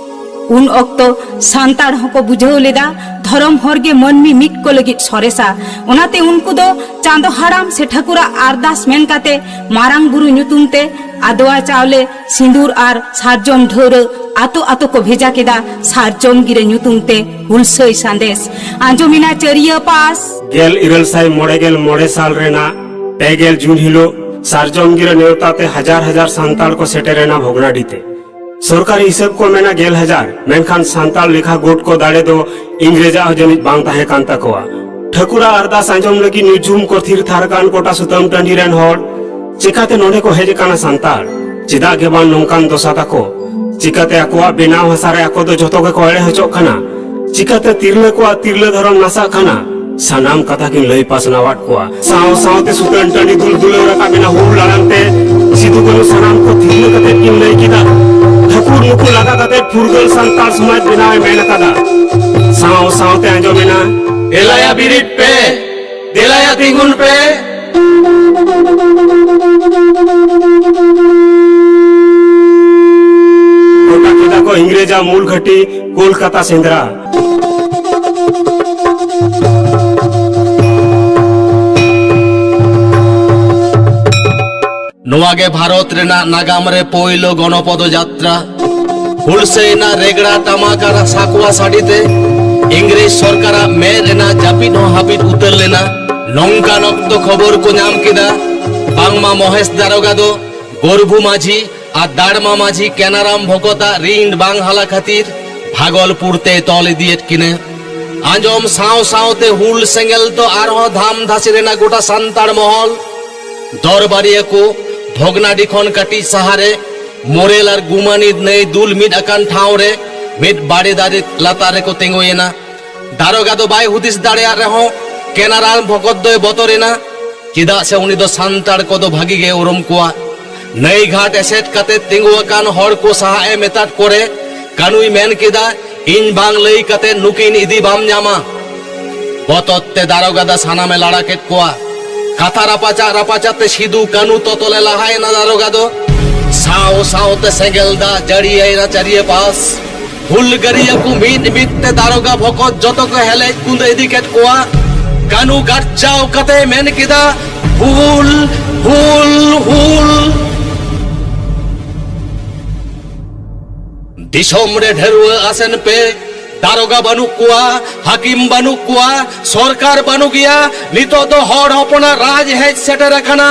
ᱩᱱ ᱚᱠᱛᱚ ᱥᱟᱱᱛᱟᱲ ᱦᱚᱸᱠᱚ ᱵᱩᱡᱷᱟᱹᱣ ᱞᱮᱫᱟ ᱫᱷᱚᱨᱚᱢ ᱦᱚᱨ ᱜᱮ ᱢᱟᱹᱱᱢᱤ ᱢᱤᱫ ᱠᱚ ᱞᱟᱹᱜᱤᱫ ᱥᱚᱨᱮᱥᱟ᱾ ᱚᱱᱟᱛᱮ ᱩᱱᱠᱩ ᱫᱚ ᱪᱟᱸᱫᱚ ᱦᱟᱲᱟᱢ ᱥᱮ ᱴᱷᱟᱹᱠᱩᱨᱟᱜ ᱟᱨᱫᱟᱥ ᱢᱮᱱ ᱠᱟᱛᱮ ᱢᱟᱨᱟᱝ ᱵᱩᱨᱩ ᱧᱩᱛᱩᱢ ᱛᱮ ᱟᱫᱣᱟ ᱪᱟᱣᱞᱮ, ᱥᱤᱸᱫᱩᱨ ᱟᱨ ᱥᱟᱨᱡᱚᱢ ᱰᱷᱟᱹᱣᱨᱟᱹ ᱟᱛᱳ ᱟᱛᱳ ᱠᱚ ᱵᱷᱮᱡᱟ ᱠᱮᱫᱟ᱾ ᱥᱟᱨᱡᱚᱢ ᱜᱤᱨᱟᱹ ᱧᱩᱛᱩᱢ ᱛᱮ ᱦᱩᱞᱥᱟᱹᱭ ᱥᱟᱸᱫᱮᱥ ᱟᱸᱡᱚᱢᱮᱱᱟ ᱪᱟᱹᱨᱤᱭᱟᱹ ᱯᱟᱥ᱾ ᱜᱮᱞ ᱤᱨᱟᱹᱞ ᱥᱟᱭ ᱢᱚᱬᱮ ᱜᱮᱞ ᱢᱚᱬᱮ ᱥᱟᱞ ᱨᱮᱱᱟᱜ ᱯᱮ ᱜᱮᱞ ᱡᱩᱱ ᱦᱤᱞᱳᱜ ᱥᱟᱨᱡᱚᱢ ᱜᱤᱨᱟᱹ ᱱᱮᱣᱛᱟ ᱛᱮ ᱦᱟᱡᱟᱨ ᱦᱟᱡᱟᱨ ᱥᱟᱱᱛᱟᱲ ᱠᱚ ᱥᱮᱴᱮᱨᱮᱱᱟ ᱵᱷᱚᱜᱽᱱᱟᱰᱤ ᱛᱮ᱾ ᱥᱚᱨᱠᱟᱨᱤ ᱦᱤᱥᱟᱹᱵ ᱠᱚ ᱢᱮᱱᱟ ᱜᱮᱞ ᱦᱟᱡᱟᱨ, ᱢᱮᱱᱠᱷᱟᱱ ᱥᱟᱱᱛᱟᱲ ᱞᱮᱠᱷᱟ ᱜᱳᱴ ᱠᱚ ᱫᱟᱲᱮ ᱫᱚ ᱤᱝᱨᱮᱡᱟᱜ ᱦᱚᱸ ᱡᱟᱹᱱᱤᱡ ᱵᱟᱝ ᱛᱟᱦᱮᱸ ᱠᱟᱱ ᱛᱟᱠᱚᱣᱟ᱾ ᱴᱷᱟᱹᱠᱩᱨᱟᱜ ᱟᱨᱫᱟᱥ ᱟᱸᱡᱚᱢ ᱞᱟᱹᱜᱤᱫ ᱧᱩᱡᱷᱩᱢ ᱠᱚ ᱛᱷᱤᱨ ᱛᱷᱟᱨ ᱠᱟᱱ ᱜᱚᱴᱟ ᱥᱩᱛᱟᱹᱢ ᱴᱟᱺᱰᱤ ᱨᱮᱱ ᱦᱚᱲ ᱪᱮᱠᱟᱛᱮ ᱱᱚᱰᱮ ᱠᱚ ᱦᱮᱡ ᱟᱠᱟᱱᱟ ᱥᱟᱱᱛᱟᱲ? ᱪᱮᱫᱟᱜ ᱜᱮ ᱵᱟᱝ ᱱᱚᱝᱠᱟᱱ ᱫᱚᱥᱟ ᱛᱟᱠᱚ? ᱪᱤᱠᱟᱛᱮ ᱟᱠᱚᱣᱟᱜ ᱵᱮᱱᱟᱣ ᱦᱟᱥᱟ ᱨᱮ ᱟᱠᱚ ᱫᱚ ᱡᱷᱚᱛᱚ ᱜᱮᱠᱚ ᱮᱲᱮ ᱦᱚᱪᱚᱜ ᱠᱟᱱᱟ? ᱪᱤᱠᱟᱛᱮ ᱛᱤᱨᱞᱟᱹ ᱠᱚᱣᱟᱜ ᱛᱤᱨᱞᱟᱹ ᱫᱷᱚᱨᱚᱢ ᱱᱟᱥᱟᱜ ᱠᱟᱱᱟ? ᱥᱟᱱᱟᱢ ᱠᱟᱛᱷᱟ ᱠᱤᱱ ᱞᱟᱹᱭ ᱯᱟᱥᱱᱟᱣᱟᱫ ᱠᱚᱣᱟ᱾ ᱥᱟᱶ ᱥᱟᱶᱛᱮ ᱥᱩᱛᱟᱹᱱ ᱴᱟᱺᱰᱤ ᱫᱩᱞ ᱫᱩᱞᱟᱹᱣ ᱨᱟᱠᱟᱵ ᱮᱱᱟ ᱦᱩᱞ ᱟᱲᱟᱝ ᱛᱮ᱾ ᱥᱤᱫᱩ ᱠᱟᱹᱱᱦᱩ ᱥᱟᱱᱟᱢ ᱠᱚ ᱛᱤᱨᱞᱟᱹ ᱠᱟᱛᱮ ᱠᱤᱱ ᱞᱟᱹᱭ ᱠᱮᱫᱟ, ᱴᱷᱟᱹᱠᱩᱨ ᱱᱩᱠᱩ ᱞᱟᱜᱟ ᱠᱟᱛᱮ ᱯᱷᱩᱨᱜᱟᱹᱞ ᱥᱟᱱᱛᱟᱲ ᱥᱚᱢᱟᱡᱽ ᱵᱮᱱᱟᱣ ᱮ ᱢᱮᱱ ᱟᱠᱟᱫᱟ᱾ ᱥᱟᱶ ᱥᱟᱶᱛᱮ ᱟᱸᱡᱚᱢ ᱮᱱᱟ, ᱫᱮᱞᱟᱭᱟ ᱵᱤᱨᱤᱫ ᱯᱮ, ᱫᱮᱞᱟᱭᱟ ᱛᱤᱸᱜᱩᱱ ᱯᱮ᱾ ᱜᱚᱴᱟ ᱠᱮᱫᱟ ᱠᱚ ᱤᱝᱨᱮᱡᱟᱜ ᱢᱩᱞ ᱜᱷᱟᱹᱴᱤ ᱠᱳᱞᱠᱟᱛᱟ ᱥᱮᱸᱫᱽᱨᱟ᱾ ᱱᱚᱣᱟ ᱜᱮ ᱵᱷᱟᱨᱚᱛ ᱨᱮᱱᱟᱜ ᱱᱟᱜᱟᱢ ᱨᱮ ᱯᱳᱭᱞᱳ ᱜᱚᱱᱚᱯᱚᱫᱚ ᱡᱟᱛᱨᱟ᱾ ᱦᱩᱞᱥᱟᱹᱭ ᱨᱮᱱᱟᱜ ᱨᱮᱜᱽᱲᱟ, ᱴᱟᱢᱟᱠ ᱟᱨ ᱥᱟᱠᱣᱟ ᱥᱟᱰᱮ ᱛᱮ ᱤᱝᱨᱮᱡᱽ ᱥᱚᱨᱠᱟᱨᱟᱜ ᱢᱮᱫ ᱨᱮᱱᱟᱜ ᱡᱟᱹᱯᱤᱫ ᱦᱚᱸ ᱦᱟᱹᱯᱤᱫ ᱩᱛᱟᱹᱨ ᱞᱮᱱᱟ᱾ ᱱᱚᱝᱠᱟᱱ ᱚᱠᱛᱚ ᱠᱷᱚᱵᱚᱨ ᱠᱚ ᱧᱟᱢ ᱠᱮᱫᱟ, ᱵᱟᱝᱢᱟ ᱢᱚᱦᱮᱥ ᱫᱟᱨᱚᱜᱟ ᱫᱚ ᱜᱚᱨᱵᱷᱩ ᱢᱟᱹᱡᱷᱤ ᱟᱨ ᱫᱟᱲᱢᱟ ᱢᱟᱹᱡᱷᱤ ᱠᱮᱱᱟᱨᱟᱢ ᱵᱷᱚᱠᱚᱛᱟᱜ ᱨᱤᱱ ᱵᱟᱝ ᱦᱟᱞᱟ ᱠᱷᱟᱹᱛᱤᱨ ᱵᱷᱟᱜᱚᱞᱯᱩᱨ ᱛᱮᱭ ᱛᱚᱞ ᱤᱫᱤᱭᱮᱫ ᱠᱤᱱᱟᱹ᱾ ᱟᱸᱡᱚᱢ ᱥᱟᱶ ᱥᱟᱶᱛᱮ ᱦᱩᱞ ᱥᱮᱸᱜᱮᱞ ᱫᱚ ᱟᱨᱦᱚᱸ ᱫᱷᱟᱢ ᱫᱷᱟᱥᱮ ᱞᱮᱱᱟ ᱜᱚᱴᱟ ᱥᱟᱱᱛᱟᱲ ᱢᱚᱦᱚᱞ᱾ ᱫᱚᱨᱵᱟᱨᱤᱭᱟᱹ ᱠᱚ ᱵᱷᱚᱜᱽᱱᱟᱰᱤ ᱠᱷᱚᱱ ᱠᱟᱹᱴᱤᱡ ᱥᱟᱦᱟᱨᱮ ᱢᱳᱨᱮᱞ ᱟᱨ ᱜᱩᱢᱟᱱᱤ ᱱᱟᱹᱭ ᱫᱩᱞ ᱢᱤᱫ ᱟᱠᱟᱱ ᱴᱷᱟᱶ ᱨᱮ ᱢᱤᱫ ᱵᱟᱲᱮ ᱫᱟᱨᱮ ᱞᱟᱛᱟᱨ ᱨᱮᱠᱚ ᱛᱤᱸᱜᱩᱭᱮᱱᱟ᱾ ᱫᱟᱨᱚᱜᱟ ᱫᱚ ᱵᱟᱭ ᱦᱩᱫᱤᱥ ᱫᱟᱲᱮᱭᱟᱜ ᱨᱮᱦᱚᱸ ᱠᱮᱱᱟᱨᱟᱞ ᱵᱷᱚᱜᱚᱛ ᱫᱚᱭ ᱵᱚᱛᱚᱨᱮᱱᱟ᱾ ᱪᱮᱫᱟᱜ ᱥᱮ ᱩᱱᱤ ᱫᱚ ᱥᱟᱱᱛᱟᱲ ᱠᱚᱫᱚ ᱵᱷᱟᱹᱜᱤ ᱜᱮ ᱩᱨᱩᱢ ᱠᱚᱣᱟ᱾ ᱱᱟᱹᱭ ᱜᱷᱟᱴ ᱮᱥᱮᱫ ᱠᱟᱛᱮ ᱛᱤᱸᱜᱩ ᱟᱠᱟᱱ ᱦᱚᱲ ᱠᱚ ᱥᱟᱦᱟᱜ ᱮ ᱢᱮᱛᱟᱫ ᱠᱚᱨᱮ ᱠᱟᱹᱱᱩᱭ ᱢᱮᱱ ᱠᱮᱫᱟ, "ᱤᱧ ᱵᱟᱝ ᱞᱟᱹᱭ ᱠᱟᱛᱮ ᱱᱩᱠᱤᱱ ᱤᱫᱤ ᱵᱟᱢ ᱧᱟᱢᱟ᱾" ᱵᱚᱛᱚᱨ ᱛᱮ ᱫᱟᱨᱚᱜᱟ ᱫᱚ ᱥᱟᱱᱟᱢᱮ ᱞᱟᱲᱟ ᱠᱮᱫ ᱠᱚᱣᱟ᱾ ᱠᱟᱛᱷᱟ ᱨᱟᱯᱟᱪᱟᱜ ᱨᱟᱯᱟᱪᱟᱜ ᱛᱮ ᱥᱤᱫᱩ ᱠᱟᱹᱱᱩ ᱛᱚᱛᱚᱞᱮ ᱞᱟᱦᱟᱭᱮᱱᱟ ᱫᱟᱨᱚᱜᱟ ᱫᱚ᱾ ᱥᱟᱶ ᱥᱟᱶᱛᱮ ᱥᱮᱸᱜᱮᱞ ᱫᱟᱜ ᱡᱟᱹᱲᱤᱭᱟᱭᱮᱱᱟ ᱪᱟᱹᱨᱤᱭᱮ ᱯᱟᱥ᱾ ᱦᱩᱞᱜᱟᱹᱨᱤᱭᱟᱹ ᱠᱚ ᱢᱤᱫ ᱢᱤᱫ ᱛᱮ ᱫᱟᱨᱚᱜᱟ ᱵᱷᱚᱠᱚᱛ ᱡᱚᱛᱚ ᱠᱚ ᱦᱮᱞᱮᱡ ᱠᱩᱸᱫᱟᱹ ᱤᱫᱤ ᱠᱮᱫ ᱠᱚᱣᱟ᱾ ᱠᱟᱹᱱᱩ ᱜᱟᱨᱪᱟᱣ ᱠᱟᱛᱮ ᱢᱮᱱ ᱠᱮᱫᱟ, "ᱦᱩᱞ, ᱦᱩᱞ, ᱦᱩᱞ!" ᱫᱤᱥᱚᱢ ᱨᱮ ᱰᱷᱟᱹᱨᱣᱟᱹ ᱟᱥᱮᱱ ᱯᱮ᱾ ᱫᱟᱨᱚᱜᱟ ᱵᱟᱹᱱᱩᱜ ᱠᱚᱣᱟ, ᱦᱟᱹᱠᱤᱢ ᱵᱟᱹᱱᱩᱜ ᱠᱚᱣᱟ, ᱥᱚᱨᱠᱟᱨ ᱵᱟᱹᱱᱩᱜ ᱜᱮᱭᱟ᱾ ᱱᱤᱛᱚᱜ ᱫᱚ ᱦᱚᱲ ᱦᱚᱯᱚᱱᱟᱜ ᱨᱟᱡᱽ ᱦᱮᱡ ᱥᱮᱴᱮᱨ ᱟᱠᱟᱱᱟ᱾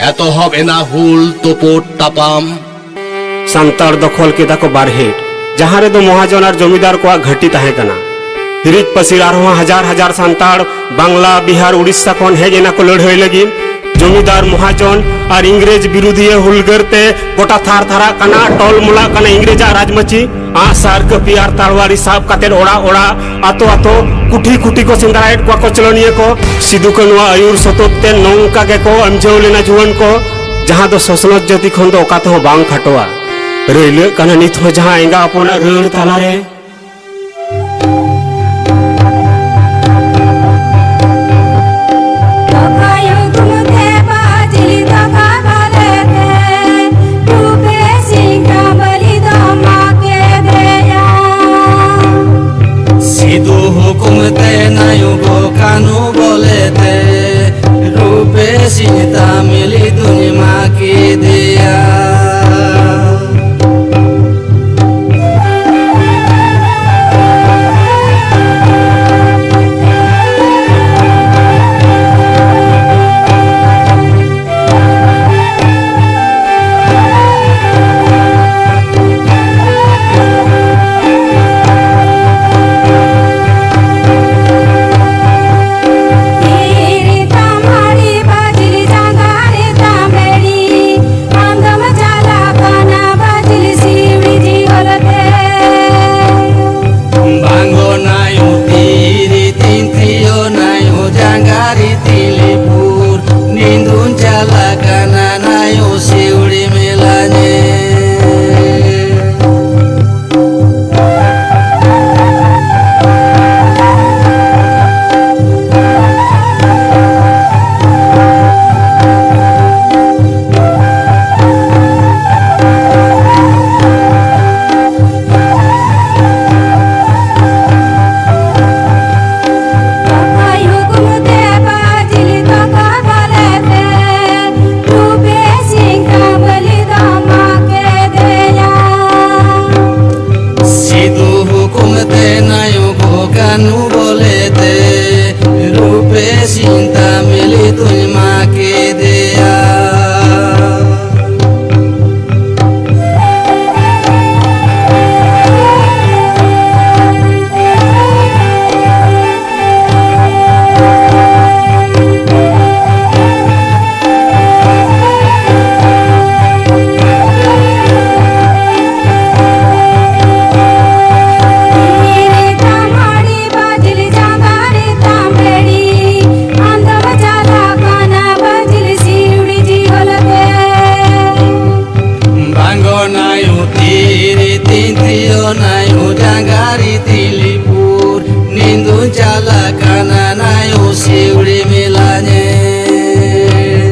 ᱮᱛᱚᱦᱚᱵ ᱮᱱᱟ ᱦᱩᱞ ᱛᱩᱯᱩᱫ ᱛᱟᱯᱟᱢ᱾ ᱥᱟᱱᱛᱟᱲ ᱫᱚᱠᱷᱚᱞ ᱠᱮᱫᱟ ᱠᱚ ᱵᱟᱨᱦᱮᱴ, ᱡᱟᱦᱟᱸ ᱨᱮᱫᱚ ᱢᱚᱦᱟᱡᱚᱱ ᱟᱨ ᱡᱚᱢᱤᱫᱟᱨ ᱠᱚᱣᱟᱜ ᱜᱷᱟᱹᱴᱤ ᱛᱟᱦᱮᱸ ᱠᱟᱱᱟ᱾ ᱦᱤᱨᱤᱡ ᱯᱟᱹᱥᱤᱨ ᱟᱨᱦᱚᱸ ᱦᱟᱡᱟᱨ ᱦᱟᱡᱟᱨ ᱥᱟᱱᱛᱟᱲ ᱵᱟᱝᱞᱟ, ᱵᱤᱦᱟᱨ, ᱩᱲᱤᱥᱥᱟ ᱠᱷᱚᱱ ᱦᱮᱡ ᱮᱱᱟ ᱠᱚ ᱞᱟᱹᱲᱦᱟᱹᱭ ᱞᱟᱹᱜᱤᱫ᱾ ᱡᱚᱢᱤᱫᱟᱨ, ᱢᱚᱦᱟᱡᱚᱱ ᱟᱨ ᱤᱝᱨᱮᱡᱽ ᱵᱤᱨᱩᱫᱷᱤᱭᱟᱹ ᱦᱩᱞᱜᱟᱹᱨ ᱛᱮ ᱜᱚᱴᱟ ᱛᱷᱟᱨ ᱛᱷᱟᱨᱟᱜ ᱠᱟᱱᱟ, ᱴᱚᱞ ᱢᱚᱞᱟᱜ ᱠᱟᱱᱟ ᱤᱝᱨᱮᱡᱽ ᱟᱜ ᱨᱟᱡᱽᱢᱟᱹᱪᱤ᱾ ᱟᱜ ᱥᱟᱨ, ᱠᱟᱹᱯᱤ ᱟᱨ ᱛᱟᱲᱣᱟᱨᱤ ᱥᱟᱵ ᱠᱟᱛᱮ ᱚᱲᱟᱜ ᱚᱲᱟᱜ, ᱟᱛᱳ ᱟᱛᱳ, ᱠᱩᱴᱷᱤ ᱠᱩᱴᱷᱤ ᱠᱚ ᱥᱮᱸᱫᱽᱨᱟᱭᱮᱫ ᱠᱚᱣᱟ ᱠᱚᱪᱞᱚᱱᱤᱭᱟᱹ ᱠᱚ᱾ ᱥᱤᱫᱩ ᱠᱟᱹᱱᱩᱣᱟᱜ ᱟᱹᱭᱩᱨ ᱥᱚᱛᱚᱛ ᱛᱮ ᱱᱚᱝᱠᱟ ᱜᱮᱠᱚ ᱟᱹᱢᱡᱷᱟᱹᱣ ᱞᱮᱱᱟ ᱡᱩᱣᱟᱹᱱ ᱠᱚ, ᱡᱟᱦᱟᱸ ᱫᱚ ᱥᱚᱥᱱᱚᱛ ᱡᱟᱹᱛᱤ ᱠᱷᱚᱱ ᱫᱚ ᱚᱠᱟ ᱛᱮᱦᱚᱸ ᱵᱟᱝ ᱠᱷᱟᱴᱚᱜᱼᱟ᱾ ᱨᱟᱹᱭᱞᱟᱹᱜ ᱠᱟᱱᱟ ᱱᱤᱛ ᱦᱚᱸ ᱡᱟᱦᱟᱸ ᱮᱸᱜᱟ ᱟᱯᱚᱱᱟᱜ ᱨᱟᱹᱲ ᱛᱟᱞᱟᱨᱮ᱾ ᱛᱚᱯᱷᱟ ᱧᱩᱛᱩᱢ ᱛᱮ ᱵᱟᱡᱽᱞᱤ ᱛᱚᱯᱷᱟ ᱵᱟᱨᱮᱛᱮ, ᱨᱩᱯᱮ ᱥᱤᱝ ᱠᱟᱢᱵᱟᱞᱤ ᱫᱚ ᱢᱟ ᱠᱮᱫᱮᱭᱟ᱾ ᱥᱤᱫᱩ ᱦᱩᱠᱩᱢ ᱛᱮ ᱱᱟᱭᱩᱵᱚ ᱠᱟᱹᱱᱩ ᱵᱚᱞᱮᱛᱮ, ᱨᱩᱯᱮ ᱥᱤᱝ ᱛᱟᱢᱤᱞᱤ ᱫᱩᱧ ᱢᱟ ᱠᱮᱫᱮᱭᱟ᱾ ᱱᱩ ᱵᱚᱞᱮᱛᱮ ᱨᱩᱯᱮ ᱥᱤᱱᱛᱟ ᱢᱤᱞᱤ ᱛᱩᱧ ᱢᱟ ᱠᱮᱫᱮᱭᱟ᱾ ᱵᱟᱝᱜᱚ ᱱᱟᱭᱩ ᱛᱤᱨᱤ ᱛᱤᱱᱛᱤᱭᱚ ᱱᱟᱭᱩ ᱡᱟᱸᱜᱟᱨᱤ ᱛᱤᱞᱤᱯᱩᱨ, ᱱᱤᱱᱫᱩ ᱪᱟᱞᱟᱜ ᱠᱟᱱᱟ ᱱᱟᱭᱩ ᱥᱤᱣᱲᱤ ᱢᱮᱞᱟ ᱧᱮᱞ᱾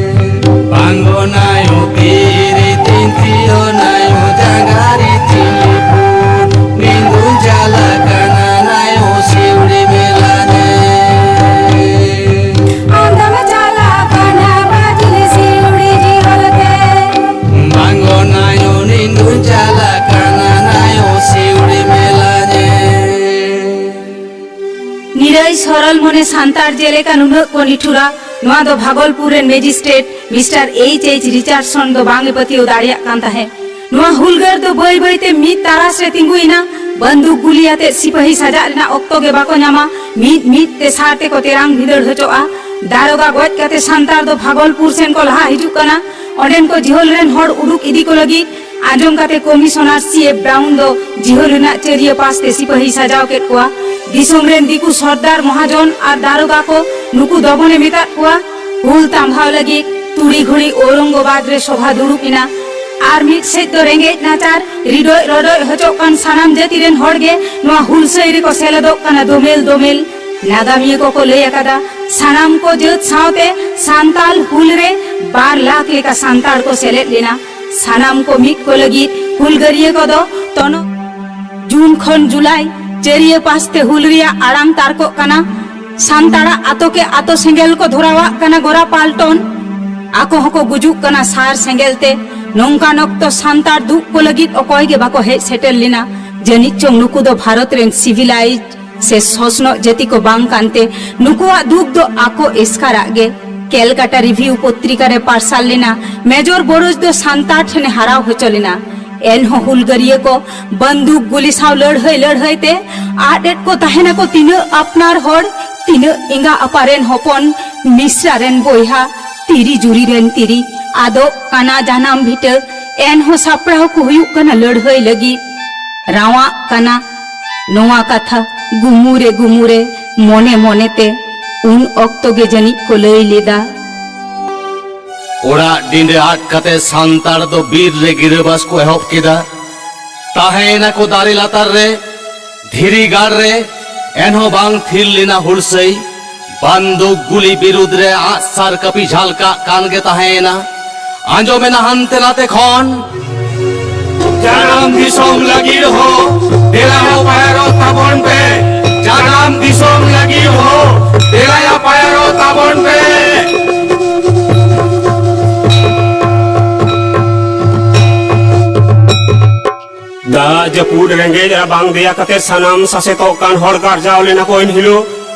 ᱵᱟᱝᱜᱚ ᱱᱟᱭᱩ ᱛᱤᱨᱤ ᱛᱤᱱᱛᱤᱭᱚ ᱱᱟᱭᱩ ᱡᱟᱸᱜᱟᱨᱤ ᱛᱤᱞᱤᱯᱩᱨ, ᱱᱤᱱᱫᱩ ᱪᱟᱞᱟᱜ ᱠᱟᱱᱟ ᱱᱟᱭᱩ ᱥᱤᱣᱲᱤ ᱢᱮᱞᱟ ᱧᱮᱞ᱾ ᱟᱢᱫᱚᱢ ᱪᱟᱞᱟᱜ ᱠᱟᱱᱟ ᱵᱟᱡᱽᱞᱤ ᱥᱤᱣᱲᱤ ᱡᱤᱦᱚᱞ ᱛᱮ᱾ ᱵᱟᱝᱜᱚ ᱱᱟᱭᱩ ᱱᱤᱱᱫᱩ ᱪᱟᱞᱟᱜ ᱠᱟᱱᱟ ᱱᱟᱭᱩ ᱥᱤᱣᱲᱤ ᱢᱮᱞᱟ ᱧᱮᱞ᱾ ᱱᱤᱨᱟᱹᱭ ᱥᱚᱨᱚᱞ ᱢᱚᱱᱮ ᱥᱟᱱᱛᱟᱲ ᱡᱮᱞᱮᱠᱟ ᱱᱩᱱᱟᱹᱜ ᱠᱚ ᱱᱤᱴᱷᱩᱨᱟ, ᱱᱚᱣᱟ ᱫᱚ ᱵᱷᱟᱜᱚᱞᱯᱩᱨ ᱨᱮᱱ ᱢᱮᱡᱤᱥᱴᱨᱮᱴ ᱢᱤᱥᱴᱟᱨ ᱮᱭᱤᱪ ᱮᱭᱤᱪ ᱨᱤᱪᱟᱨᱰᱥᱚᱱ ᱫᱚ ᱵᱟᱝ ᱮ ᱯᱟᱹᱛᱭᱟᱹᱣ ᱫᱟᱲᱮᱭᱟᱜ ᱠᱟᱱ ᱛᱟᱦᱮᱸᱫ᱾ ᱱᱚᱣᱟ ᱦᱩᱞᱜᱟᱹᱨ ᱫᱚ ᱵᱟᱹᱭ ᱵᱟᱹᱭᱛᱮ ᱢᱤᱫ ᱛᱟᱨᱟᱥ ᱨᱮ ᱛᱤᱸᱜᱩᱭᱮᱱᱟ᱾ ᱵᱟᱱᱫᱩᱠ ᱜᱩᱞᱤ ᱟᱛᱮ ᱥᱤᱯᱟᱹᱦᱤ ᱥᱟᱡᱟᱜ ᱨᱮᱱᱟᱜ ᱚᱠᱛᱚ ᱜᱮ ᱵᱟᱠᱚ ᱧᱟᱢᱟ᱾ ᱢᱤᱫ ᱢᱤᱫ ᱛᱮ ᱥᱟᱨ ᱛᱮᱠᱚ ᱛᱮᱨᱟᱝ ᱵᱷᱤᱸᱫᱟᱹᱲ ᱦᱚᱪᱚᱜᱼᱟ᱾ ᱫᱟᱨᱚᱜᱟ ᱜᱚᱡ ᱠᱟᱛᱮ ᱥᱟᱱᱛᱟᱲ ᱫᱚ ᱵᱷᱟᱜᱚᱞᱯᱩᱨ ᱥᱮᱱ ᱠᱚ ᱞᱟᱦᱟ ᱦᱤᱡᱩᱜ ᱠᱟᱱᱟ᱾ ᱚᱸᱰᱮᱱ ᱠᱚ ᱡᱤᱦᱚᱞ ᱨᱮᱱ ᱦᱚᱲ ᱩᱰᱩᱠ ᱤᱫᱤ ᱠᱚ ᱞᱟᱹᱜᱤᱫ ᱟᱸᱡᱚᱢ ᱠᱟᱛᱮ ᱠᱚᱢᱤᱥᱚᱱᱟᱨ ᱥᱤ ᱮᱯᱷ ᱵᱨᱟᱣᱩᱱ ᱫᱚ ᱡᱤᱦᱚᱞ ᱨᱮᱱᱟᱜ ᱪᱟᱹᱨᱤᱭᱟᱹ ᱯᱟᱥ ᱛᱮ ᱥᱤᱯᱟᱹᱦᱤ ᱥᱟᱡᱟᱣ ᱠᱮᱫ ᱠᱚᱣᱟ᱾ ᱫᱤᱥᱚᱢ ᱨᱮᱱ ᱫᱤᱠᱩ ᱥᱚᱨᱫᱟᱨ ᱢᱚᱦᱟᱡᱚᱱ ᱟᱨ ᱫᱟᱨᱚᱜᱟ ᱠᱚ ᱱᱩᱠᱩ ᱫᱚᱵᱚᱱᱮ ᱢᱮᱛᱟᱫ ᱠᱚᱣᱟ᱾ ᱦᱩᱞ ᱛᱟᱢᱵᱷᱟᱣ ᱞᱟᱹᱜᱤᱫ ᱛᱩᱲᱤ ᱜᱷᱩᱲᱤ ᱳᱣᱨᱚᱝᱜᱚᱵᱟᱫᱽ ᱨᱮ ᱥᱚᱵᱷᱟ ᱫᱩᱲᱩᱵ ᱮᱱᱟ᱾ ᱟᱨ ᱢᱤᱫ ᱥᱮᱫ ᱫᱚ ᱨᱮᱸᱜᱮᱡ ᱱᱟᱪᱟᱨ ᱨᱤᱰᱚᱡ ᱨᱚᱰᱚᱡ ᱦᱚᱪᱚᱜ ᱠᱟᱱ ᱥᱟᱱᱟᱢ ᱡᱟᱹᱛᱤ ᱨᱮᱱ ᱦᱚᱲ ᱜᱮ ᱱᱚᱣᱟ ᱦᱩᱞᱥᱟᱹᱭ ᱨᱮᱠᱚ ᱥᱮᱞᱮᱫᱚᱜ ᱠᱟᱱᱟ ᱫᱚᱢᱮᱞ ᱫᱚᱢᱮᱞ᱾ ᱱᱟᱜᱟᱢᱤᱭᱟᱹ ᱠᱚᱠᱚ ᱞᱟᱹᱭ ᱟᱠᱟᱫᱟ, ᱥᱟᱱᱟᱢ ᱠᱚ ᱡᱟᱹᱛ ᱥᱟᱶᱛᱮ ᱥᱟᱱᱛᱟᱞ ᱦᱩᱞ ᱨᱮ ᱵᱟᱨ ᱞᱟᱠᱷ ᱞᱮᱠᱟ ᱥᱟᱱᱛᱟᱲ ᱠᱚ ᱥᱮᱞᱮᱫ ᱞᱮᱱᱟ᱾ ᱥᱟᱱᱟᱢ ᱠᱚ ᱢᱤᱫ ᱠᱚ ᱞᱟᱹᱜᱤᱫ ᱦᱩᱞᱜᱟᱹᱨᱤᱭᱟᱹ ᱠᱚᱫᱚ ᱛᱚᱱᱚ ᱡᱩᱱ ᱠᱷᱚᱱ ᱡᱩᱞᱟᱭ ᱪᱟᱹᱨᱤᱭᱟᱹ ᱯᱟᱥᱛᱮ ᱦᱩᱞ ᱨᱮᱭᱟᱜ ᱟᱲᱟᱝ ᱛᱟᱨᱠᱚᱜ ᱠᱟᱱᱟ᱾ ᱥᱟᱱᱛᱟᱲᱟᱜ ᱟᱛᱳ ᱠᱮ ᱟᱛᱳ ᱥᱮᱸᱜᱮᱞ ᱠᱚ ᱫᱷᱚᱨᱟᱣᱟᱜ ᱠᱟᱱᱟ ᱜᱚᱨᱟ ᱯᱟᱞᱴᱚᱱ᱾ ᱟᱠᱚ ᱦᱚᱸᱠᱚ ᱜᱩᱡᱩᱜ ᱠᱟᱱᱟ ᱥᱟᱨ ᱥᱮᱸᱜᱮᱞ ᱛᱮ᱾ ᱱᱚᱝᱠᱟᱱ ᱚᱠᱛᱚ ᱥᱟᱱᱛᱟᱲ ᱫᱩᱜ ᱠᱚ ᱞᱟᱹᱜᱤᱫ ᱚᱠᱚᱭ ᱜᱮ ᱵᱟᱠᱚ ᱦᱮᱡ ᱥᱮᱴᱮᱨ ᱞᱮᱱᱟ᱾ ᱡᱟᱹᱱᱤᱡ ᱪᱚᱝ ᱱᱩᱠᱩ ᱫᱚ ᱵᱷᱟᱨᱚᱛ ᱨᱮᱱ ᱥᱤᱵᱤᱞᱟᱭᱤᱡᱽ ᱥᱮ ᱥᱚᱥᱱᱚᱜ ᱡᱟᱹᱛᱤ ᱠᱚ ᱵᱟᱝ ᱠᱟᱱᱛᱮ ᱱᱩᱠᱩᱣᱟᱜ ᱫᱩᱠ ᱫᱚ ᱟᱠᱚ ᱮᱥᱠᱟᱨᱟᱜ ᱜᱮ᱾ ᱠᱮᱞᱠᱟᱴᱟ ᱨᱤᱵᱷᱤᱭᱩ ᱯᱚᱛᱨᱤᱠᱟ ᱨᱮ ᱯᱟᱨᱥᱟᱞ ᱞᱮᱱᱟ, ᱢᱮᱡᱚᱨ ᱵᱳᱨᱳᱡᱽ ᱫᱚ ᱥᱟᱱᱛᱟᱲ ᱴᱷᱮᱱᱮ ᱦᱟᱨᱟᱣ ᱦᱚᱪᱚ ᱞᱮᱱᱟ᱾ ᱮᱱᱦᱚᱸ ᱦᱩᱞᱜᱟᱹᱨᱤᱭᱟᱹ ᱠᱚ ᱵᱟᱱᱫᱩᱠ ᱜᱩᱞᱤ ᱥᱟᱶ ᱞᱟᱹᱲᱦᱟᱹᱭ ᱞᱟᱹᱲᱦᱟᱹᱭ ᱛᱮ ᱟᱫ ᱮᱫ ᱠᱚ ᱛᱟᱦᱮᱱᱟᱠᱚ ᱛᱤᱱᱟᱹᱜ ᱟᱯᱱᱟᱨ ᱦᱚᱲ, ᱛᱤᱱᱟᱹᱜ ᱮᱸᱜᱟ ᱟᱯᱟ ᱨᱮᱱ ᱦᱚᱯᱚᱱ, ᱢᱤᱥᱨᱟ ᱨᱮᱱ ᱵᱚᱭᱦᱟ, ᱛᱤᱨᱤ ᱡᱩᱨᱤ ᱨᱮᱱ ᱛᱤᱨᱤ᱾ ᱟᱫᱚᱜ ᱠᱟᱱᱟ ᱡᱟᱱᱟᱢ ᱵᱷᱤᱴᱟᱹ, ᱮᱱᱦᱚᱸ ᱥᱟᱯᱲᱟᱣ ᱠᱚ ᱦᱩᱭᱩᱜ ᱠᱟᱱᱟ ᱞᱟᱹᱲᱦᱟᱹᱭ ᱞᱟᱹᱜᱤᱫ᱾ ᱨᱟᱣᱟᱜ ᱠᱟᱱᱟ ᱱᱚᱣᱟ ᱠᱟᱛᱷᱟ ᱜᱩᱢᱩᱨᱮ ᱜᱩᱢᱩᱨᱮ, ᱢᱚᱱᱮ ᱢᱚᱱᱮᱛᱮ᱾ ᱩᱱ ᱚᱠᱛᱚ ᱜᱮ ᱡᱟᱹᱱᱤᱡ ᱠᱚ ᱞᱟᱹᱭ ᱞᱮᱫᱟ᱾ ᱚᱲᱟᱜ ᱰᱤᱸᱰᱟᱹ ᱟᱫ ᱠᱟᱛᱮ ᱥᱟᱱᱛᱟᱲ ᱫᱚ ᱵᱤᱨ ᱨᱮ ᱜᱤᱨᱟᱹᱵᱟᱥ ᱠᱚ ᱮᱦᱚᱵ ᱠᱮᱫᱟ᱾ ᱛᱟᱦᱮᱸᱭᱮᱱᱟ ᱠᱚ ᱫᱟᱨᱮ ᱞᱟᱛᱟᱨ ᱨᱮ, ᱫᱷᱤᱨᱤ ᱜᱟᱲ ᱨᱮ, ᱮᱱᱦᱚᱸ ᱵᱟᱝ ᱛᱷᱤᱨ ᱞᱮᱱᱟ ᱦᱩᱞᱥᱟᱹᱭ᱾ ᱵᱟᱱᱫᱩᱠ ᱜᱩᱞᱤ ᱵᱤᱨᱩᱫᱽ ᱨᱮ ᱟᱸᱜᱼᱥᱟᱨ ᱠᱟᱹᱯᱤ ᱡᱷᱟᱞᱠᱟᱜ ᱠᱟᱱ ᱜᱮ ᱛᱟᱦᱮᱸᱭᱮᱱᱟ᱾ ᱟᱸᱡᱚᱢᱮᱱᱟ ᱦᱟᱱᱛᱮ ᱱᱟᱛᱮ ᱠᱷᱚᱱ, ᱡᱟᱱᱟᱢ ᱫᱤᱥᱚᱢ ᱞᱟᱹᱜᱤᱫ ᱦᱚᱸ ᱫᱮᱞᱟ ᱭᱟ ᱯᱟᱭᱨᱚᱜ ᱛᱟᱵᱚᱱ ᱯᱮ᱾ ᱡᱟᱱᱟᱢ ᱫᱤᱥᱚᱢ ᱞᱟᱹᱜᱤᱫ ᱦᱚᱸ ᱫᱮᱞᱟ ᱭᱟ ᱯᱟᱭᱨᱚᱜ ᱛᱟᱵᱚᱱ ᱯᱮ᱾ ᱫᱟᱜ ᱡᱟᱹᱯᱩᱫ ᱨᱮᱸᱜᱮᱡ ᱨᱟᱵᱟᱝ ᱫᱮᱭᱟ ᱠᱟᱛᱮ ᱥᱟᱱᱟᱢ ᱥᱟᱥᱮᱛᱚᱜ ᱠᱟᱱ ᱦᱚᱲ ᱜᱟᱨᱡᱟᱣ ᱞᱮᱱᱟ ᱠᱚ ᱮᱱᱦᱤᱞᱳᱜ᱾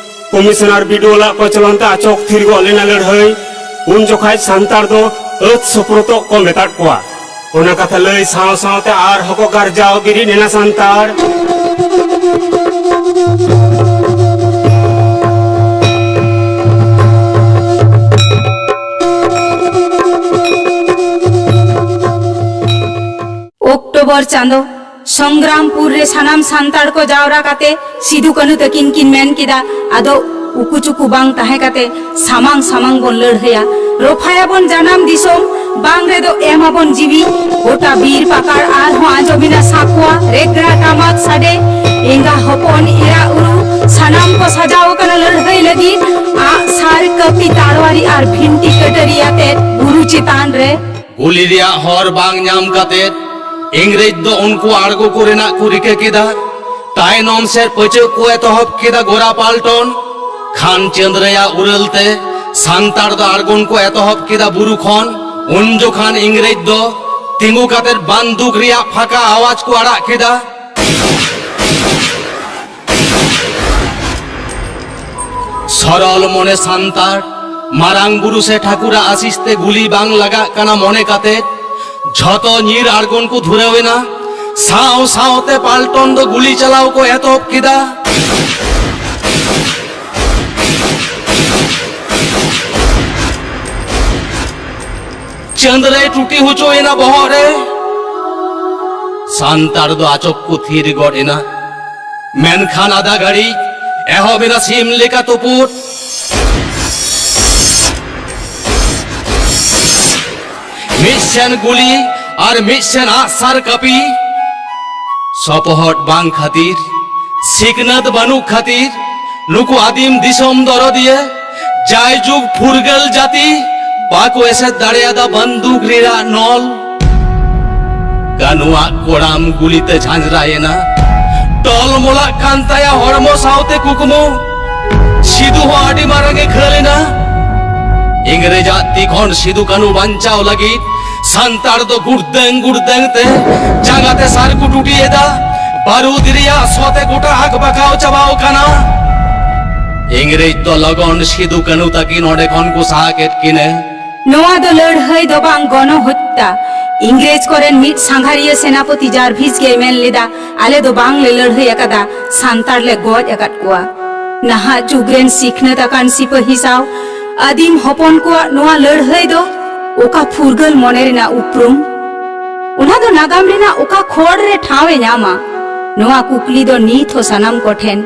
ᱠᱚᱢᱤᱥᱚᱱᱟᱨ ᱵᱤᱰᱤᱳ ᱞᱟᱜ ᱠᱚᱪᱞᱚᱱ ᱛᱮ ᱟᱪᱚᱠ ᱛᱷᱤᱨ ᱜᱚᱫ ᱞᱮᱱᱟ ᱞᱟᱹᱲᱦᱟᱹᱭ᱾ ᱩᱱ ᱡᱚᱠᱷᱟᱡ ᱥᱟᱱᱛᱟᱲ ᱫᱚ ᱟᱹᱛ ᱥᱳᱯᱨᱳᱛᱚᱜ ᱠᱚ ᱢᱮᱛᱟᱫ ᱠᱚᱣᱟ᱾ ᱚᱱᱟ ᱠᱟᱛᱷᱟ ᱞᱟᱹᱭ ᱥᱟᱶ ᱥᱟᱶᱛᱮ ᱟᱨᱦᱚᱸ ᱠᱚ ᱜᱟᱨᱡᱟᱣ ᱵᱤᱨᱤᱫ ᱮᱱᱟ ᱥᱟᱱᱛᱟᱲ᱾ ᱚᱠᱴᱳᱵᱚᱨ ᱪᱟᱸᱫᱚ ᱥᱚᱝᱜᱨᱟᱢᱯᱩᱨ ᱨᱮ ᱥᱟᱱᱟᱢ ᱥᱟᱱᱛᱟᱲ ᱠᱚ ᱡᱟᱣᱨᱟ ᱠᱟᱛᱮ ᱥᱤᱫᱩ ᱠᱟᱹᱱᱦᱩ ᱛᱟᱹᱠᱤᱱ ᱠᱤᱱ ᱢᱮᱱ ᱠᱮᱫᱟ, ᱟᱫᱚ ᱩᱠᱩ ᱪᱩᱠᱩ ᱵᱟᱝ ᱛᱟᱦᱮᱸ ᱠᱟᱛᱮ ᱥᱟᱢᱟᱝ ᱥᱟᱢᱟᱝ ᱵᱚᱱ ᱞᱟᱹᱲᱦᱟᱹᱭᱟ᱾ ᱨᱚᱯᱷᱟᱭᱟᱵᱚᱱ ᱡᱟᱱᱟᱢ ᱫᱤᱥᱚᱢ, ᱵᱟᱝ ᱨᱮᱫᱚ ᱮᱢᱟᱵᱚᱱ ᱡᱤᱣᱤ᱾ ᱜᱚᱴᱟ ᱵᱤᱨ ᱯᱟᱠᱟᱲ ᱟᱨᱦᱚᱸ ᱟᱸᱡᱚᱢᱮᱱᱟ ᱥᱟᱠᱣᱟ, ᱨᱮᱜᱽᱲᱟ ᱴᱟᱢᱟᱠ ᱥᱟᱰᱮ᱾ ᱮᱸᱜᱟ ᱦᱚᱯᱚᱱ ᱮᱨᱟ ᱩᱨᱩ ᱥᱟᱱᱟᱢ ᱠᱚ ᱥᱟᱡᱟᱣ ᱟᱠᱟᱱᱟ ᱞᱟᱹᱲᱦᱟᱹᱭ ᱞᱟᱹᱜᱤᱫ᱾ ᱟᱜ ᱥᱟᱨ ᱠᱟᱹᱯᱤ ᱛᱟᱲᱣᱟᱨᱤ ᱟᱨ ᱵᱷᱤᱱᱴᱤ ᱠᱟᱹᱴᱟᱹᱨᱤ ᱟᱛᱮ ᱵᱩᱨᱩ ᱪᱮᱛᱟᱱ ᱨᱮ᱾ ᱜᱩᱞᱤ ᱨᱮᱭᱟᱜ ᱦᱚᱨ ᱵᱟᱝ ᱧᱟᱢ ᱠᱟᱛᱮ ᱤᱝᱨᱮᱡᱽ ᱫᱚ ᱩᱱᱠᱩ ᱟᱬᱜᱚ ᱠᱚᱨᱮᱱᱟᱜ ᱠᱚ ᱨᱤᱠᱟᱹ ᱠᱮᱫᱟ᱾ ᱛᱟᱭᱱᱚᱢ ᱥᱮᱫ ᱯᱟᱹᱪᱟᱹᱜ ᱠᱚ ᱮᱛᱚᱦᱚᱵ ᱠᱮᱫᱟ ᱜᱳᱨᱟ ᱯᱟᱞᱴᱚᱱ᱾ ᱠᱷᱟᱱ ᱪᱟᱸᱫᱽ ᱨᱮᱭᱟᱜ ᱩᱨᱟᱹᱞ ᱛᱮ ᱥᱟᱱᱛᱟᱲ ᱫᱚ ᱟᱬᱜᱚᱱ ᱠᱚ ᱮᱛᱚᱦᱚᱵ ᱠᱮᱫᱟ ᱵᱩᱨᱩ ᱠᱷᱚᱱ᱾ ᱩᱱ ᱡᱚᱠᱷᱟᱱ ᱤᱝᱨᱮᱡᱽ ᱫᱚ ᱛᱤᱸᱜᱩ ᱠᱟᱛᱮ ᱵᱟᱱᱫᱩᱠ ᱨᱮᱭᱟᱜ ᱯᱷᱟᱸᱠᱟ ᱟᱣᱟᱡᱽ ᱠᱚ ᱟᱲᱟᱜ ᱠᱮᱫᱟ᱾ ᱥᱚᱨᱚᱞ ᱢᱚᱱᱮ ᱥᱟᱱᱛᱟᱲ ᱢᱟᱨᱟᱝ ᱵᱩᱨᱩ ᱥᱮ ᱴᱷᱟᱹᱠᱩᱨᱟᱜ ᱟᱥᱤᱥ ᱛᱮ ᱜᱩᱞᱤ ᱵᱟᱝ ᱞᱟᱜᱟᱜ ᱠᱟᱱᱟ ᱢᱚᱱᱮ ᱠᱟᱛᱮ ᱡᱷᱚᱛᱚ ᱧᱤᱨ ᱟᱬᱜᱚᱱ ᱠᱚ ᱫᱷᱩᱨᱟᱹᱣ ᱮᱱᱟ᱾ ᱥᱟᱶ ᱥᱟᱶᱛᱮ ᱯᱟᱞᱴᱚᱱ ᱫᱚ ᱜᱩᱞᱤ ᱪᱟᱞᱟᱣ ᱠᱚ ᱮᱛᱚᱦᱚᱵ ᱠᱮᱫᱟ᱾ ᱪᱟᱹᱸᱫ ᱨᱮᱭ ᱴᱩᱴᱤ ᱦᱚᱪᱚᱭᱮᱱᱟ ᱵᱚᱦᱚᱜ ᱨᱮ᱾ ᱥᱟᱱᱛᱟᱲ ᱫᱚ ᱟᱪᱚᱠ ᱠᱚ ᱛᱷᱤᱨ ᱜᱚᱫ ᱮᱱᱟ᱾ ᱢᱮᱱᱠᱷᱟᱱ ᱟᱫᱷᱟ ᱜᱷᱟᱹᱲᱤᱡ ᱮᱦᱚᱵ ᱮᱱᱟ ᱥᱤᱢ ᱞᱮᱠᱟ ᱛᱩᱯᱩᱫ᱾ ᱢᱤᱫ ᱥᱮᱱ ᱜᱩᱞᱤ ᱟᱨ ᱢᱤᱫ ᱥᱮᱱ ᱟᱜᱼᱥᱟᱨ ᱠᱟᱹᱯᱤ᱾ ᱥᱚᱯᱚᱦᱚᱫ ᱵᱟᱝ ᱠᱷᱟᱹᱛᱤᱨ, ᱥᱤᱠᱷᱱᱟᱹᱛ ᱵᱟᱹᱱᱩᱜ ᱠᱷᱟᱹᱛᱤᱨ, ᱱᱩᱠᱩ ᱟᱹᱫᱤᱢ ᱫᱤᱥᱚᱢ ᱫᱚᱨᱚᱫᱤᱭᱟᱹ ᱡᱟᱭᱡᱩᱜᱽ ᱯᱷᱩᱨᱜᱟᱹᱞ ᱡᱟᱹᱛᱤ ᱵᱟᱠᱚ ᱮᱥᱮᱫ ᱫᱟᱲᱮᱭᱟᱫᱟ ᱵᱟᱱᱫᱩᱠ ᱨᱮᱱᱟᱜ ᱱᱚᱞ᱾ ᱠᱟᱹᱱᱩᱣᱟᱜ ᱠᱚᱲᱟᱢ ᱜᱩᱞᱤᱛᱮ ᱡᱷᱟᱸᱡᱽᱨᱟᱭᱮᱱᱟ᱾ ᱴᱚᱞᱢᱚᱞᱟᱜ ᱠᱟᱱ ᱛᱟᱭᱟ ᱦᱚᱲᱢᱚ ᱥᱟᱶᱛᱮ ᱠᱩᱠᱢᱩ᱾ ᱥᱤᱫᱩ ᱦᱚᱸ ᱟᱹᱰᱤ ᱢᱟᱨᱟᱝ ᱮ ᱜᱷᱟᱹᱞ ᱮᱱᱟ᱾ ᱤᱝᱨᱮᱡᱟᱜ ᱛᱤ ᱠᱷᱚᱱ ᱥᱤᱫᱩ ᱠᱟᱹᱱᱩ ᱵᱟᱧᱪᱟᱣ ᱞᱟᱹᱜᱤᱫ ᱥᱟᱱᱛᱟᱲ ᱫᱚ ᱜᱩᱲᱫᱟᱹᱝ ᱜᱩᱲᱫᱟᱹᱝ ᱛᱮ ᱡᱟᱸᱜᱟ ᱛᱮ ᱥᱟᱨ ᱠᱚ ᱴᱩᱴᱤ ᱮᱫᱟ᱾ ᱵᱟᱹᱨᱩᱫ ᱨᱮᱭᱟᱜ ᱥᱚ ᱛᱮ ᱜᱚᱴᱟ ᱟᱠ ᱵᱟᱠᱟᱣ ᱪᱟᱵᱟᱣ ᱠᱟᱱᱟ᱾ ᱤᱝᱨᱮᱡᱽ ᱫᱚ ᱞᱚᱜᱚᱱ ᱥᱤᱫᱩ ᱠᱟᱹᱱᱩ ᱛᱟᱹᱠᱤᱱ ᱚᱸᱰᱮ ᱠᱷᱚᱱ ᱠᱚ ᱥᱟᱦᱟ ᱠᱮᱫ ᱠᱤᱱᱟᱹ᱾ ᱱᱚᱣᱟ ᱫᱚ ᱞᱟᱹᱲᱦᱟᱹᱭ ᱫᱚ ᱵᱟᱝ, ᱜᱚᱱᱚ ᱦᱚᱛᱛᱟ᱾ ᱤᱝᱨᱮᱡᱽ ᱠᱚᱨᱮᱱ ᱢᱤᱫ ᱥᱟᱸᱜᱷᱟᱨᱤᱭᱟᱹ ᱥᱮᱱᱟᱯᱚᱛᱤ ᱡᱟᱨᱵᱷᱤᱥ ᱜᱮᱭ ᱢᱮᱱ ᱞᱮᱫᱟ, "ᱟᱞᱮ ᱫᱚ ᱵᱟᱝ ᱞᱮ ᱞᱟᱹᱲᱦᱟᱹᱭ ᱟᱠᱟᱫᱟ, ᱥᱟᱱᱛᱟᱲ ᱞᱮ ᱜᱚᱡ ᱟᱠᱟᱫ ᱠᱚᱣᱟ᱾" ᱱᱟᱦᱟᱜ ᱡᱩᱜᱽ ᱨᱮᱱ ᱥᱤᱠᱷᱱᱟᱹᱛ ᱟᱠᱟᱱ ᱥᱤᱯᱟᱹᱦᱤ ᱥᱟᱶ ᱟᱹᱫᱤᱢ ᱦᱚᱯᱚᱱ ᱠᱚᱣᱟᱜ ᱱᱚᱣᱟ ᱞᱟᱹᱲᱦᱟᱹᱭ ᱫᱚ ᱚᱠᱟ ᱯᱷᱩᱨᱜᱟᱹᱞ ᱢᱚᱱᱮ ᱨᱮᱱᱟᱜ ᱩᱯᱨᱩᱢ? ᱚᱱᱟ ᱫᱚ ᱱᱟᱜᱟᱢ ᱨᱮᱱᱟᱜ ᱚᱠᱟ ᱠᱷᱚᱲ ᱨᱮ ᱴᱷᱟᱶ ᱮ ᱧᱟᱢᱟ? ᱱᱚᱣᱟ ᱠᱩᱠᱞᱤ ᱫᱚ ᱱᱤᱛ ᱦᱚᱸ ᱥᱟᱱᱟᱢ ᱠᱚᱴᱷᱮᱱ᱾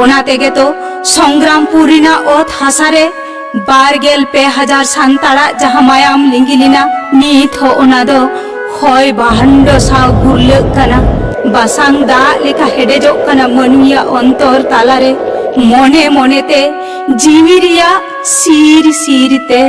ᱚᱱᱟ ᱛᱮᱜᱮ ᱛᱚ ᱥᱚᱝᱜᱨᱟᱢᱯᱩᱨ ᱨᱮᱱᱟᱜ ᱚᱛ ᱦᱟᱥᱟ ᱨᱮ ᱵᱟᱨ ᱜᱮᱞ ᱯᱮ ᱦᱟᱡᱟᱨ ᱥᱟᱱᱛᱟᱲᱟᱜ ᱡᱟᱦᱟᱸ ᱢᱟᱭᱟᱢ ᱞᱤᱸᱜᱤ ᱞᱮᱱᱟ, ᱱᱤᱛ ᱦᱚᱸ ᱚᱱᱟ ᱫᱚ ᱦᱚᱭ ᱵᱷᱟᱱᱰᱚ ᱥᱟᱶ ᱜᱩᱨᱞᱟᱹᱜ ᱠᱟᱱᱟ᱾ ᱵᱟᱥᱟᱝ ᱫᱟᱜ ᱞᱮᱠᱟ ᱦᱮᱰᱮᱡᱚᱜ ᱠᱟᱱᱟ ᱢᱟᱹᱱᱢᱤᱭᱟᱜ ᱚᱱᱛᱚᱨ ᱛᱟᱞᱟᱨᱮ᱾ ᱢᱚᱱᱮ ᱢᱚᱱᱮᱛᱮ ᱡᱤᱣᱤ ᱨᱮᱭᱟᱜ ᱥᱤᱨ ᱥᱤᱨ ᱛᱮ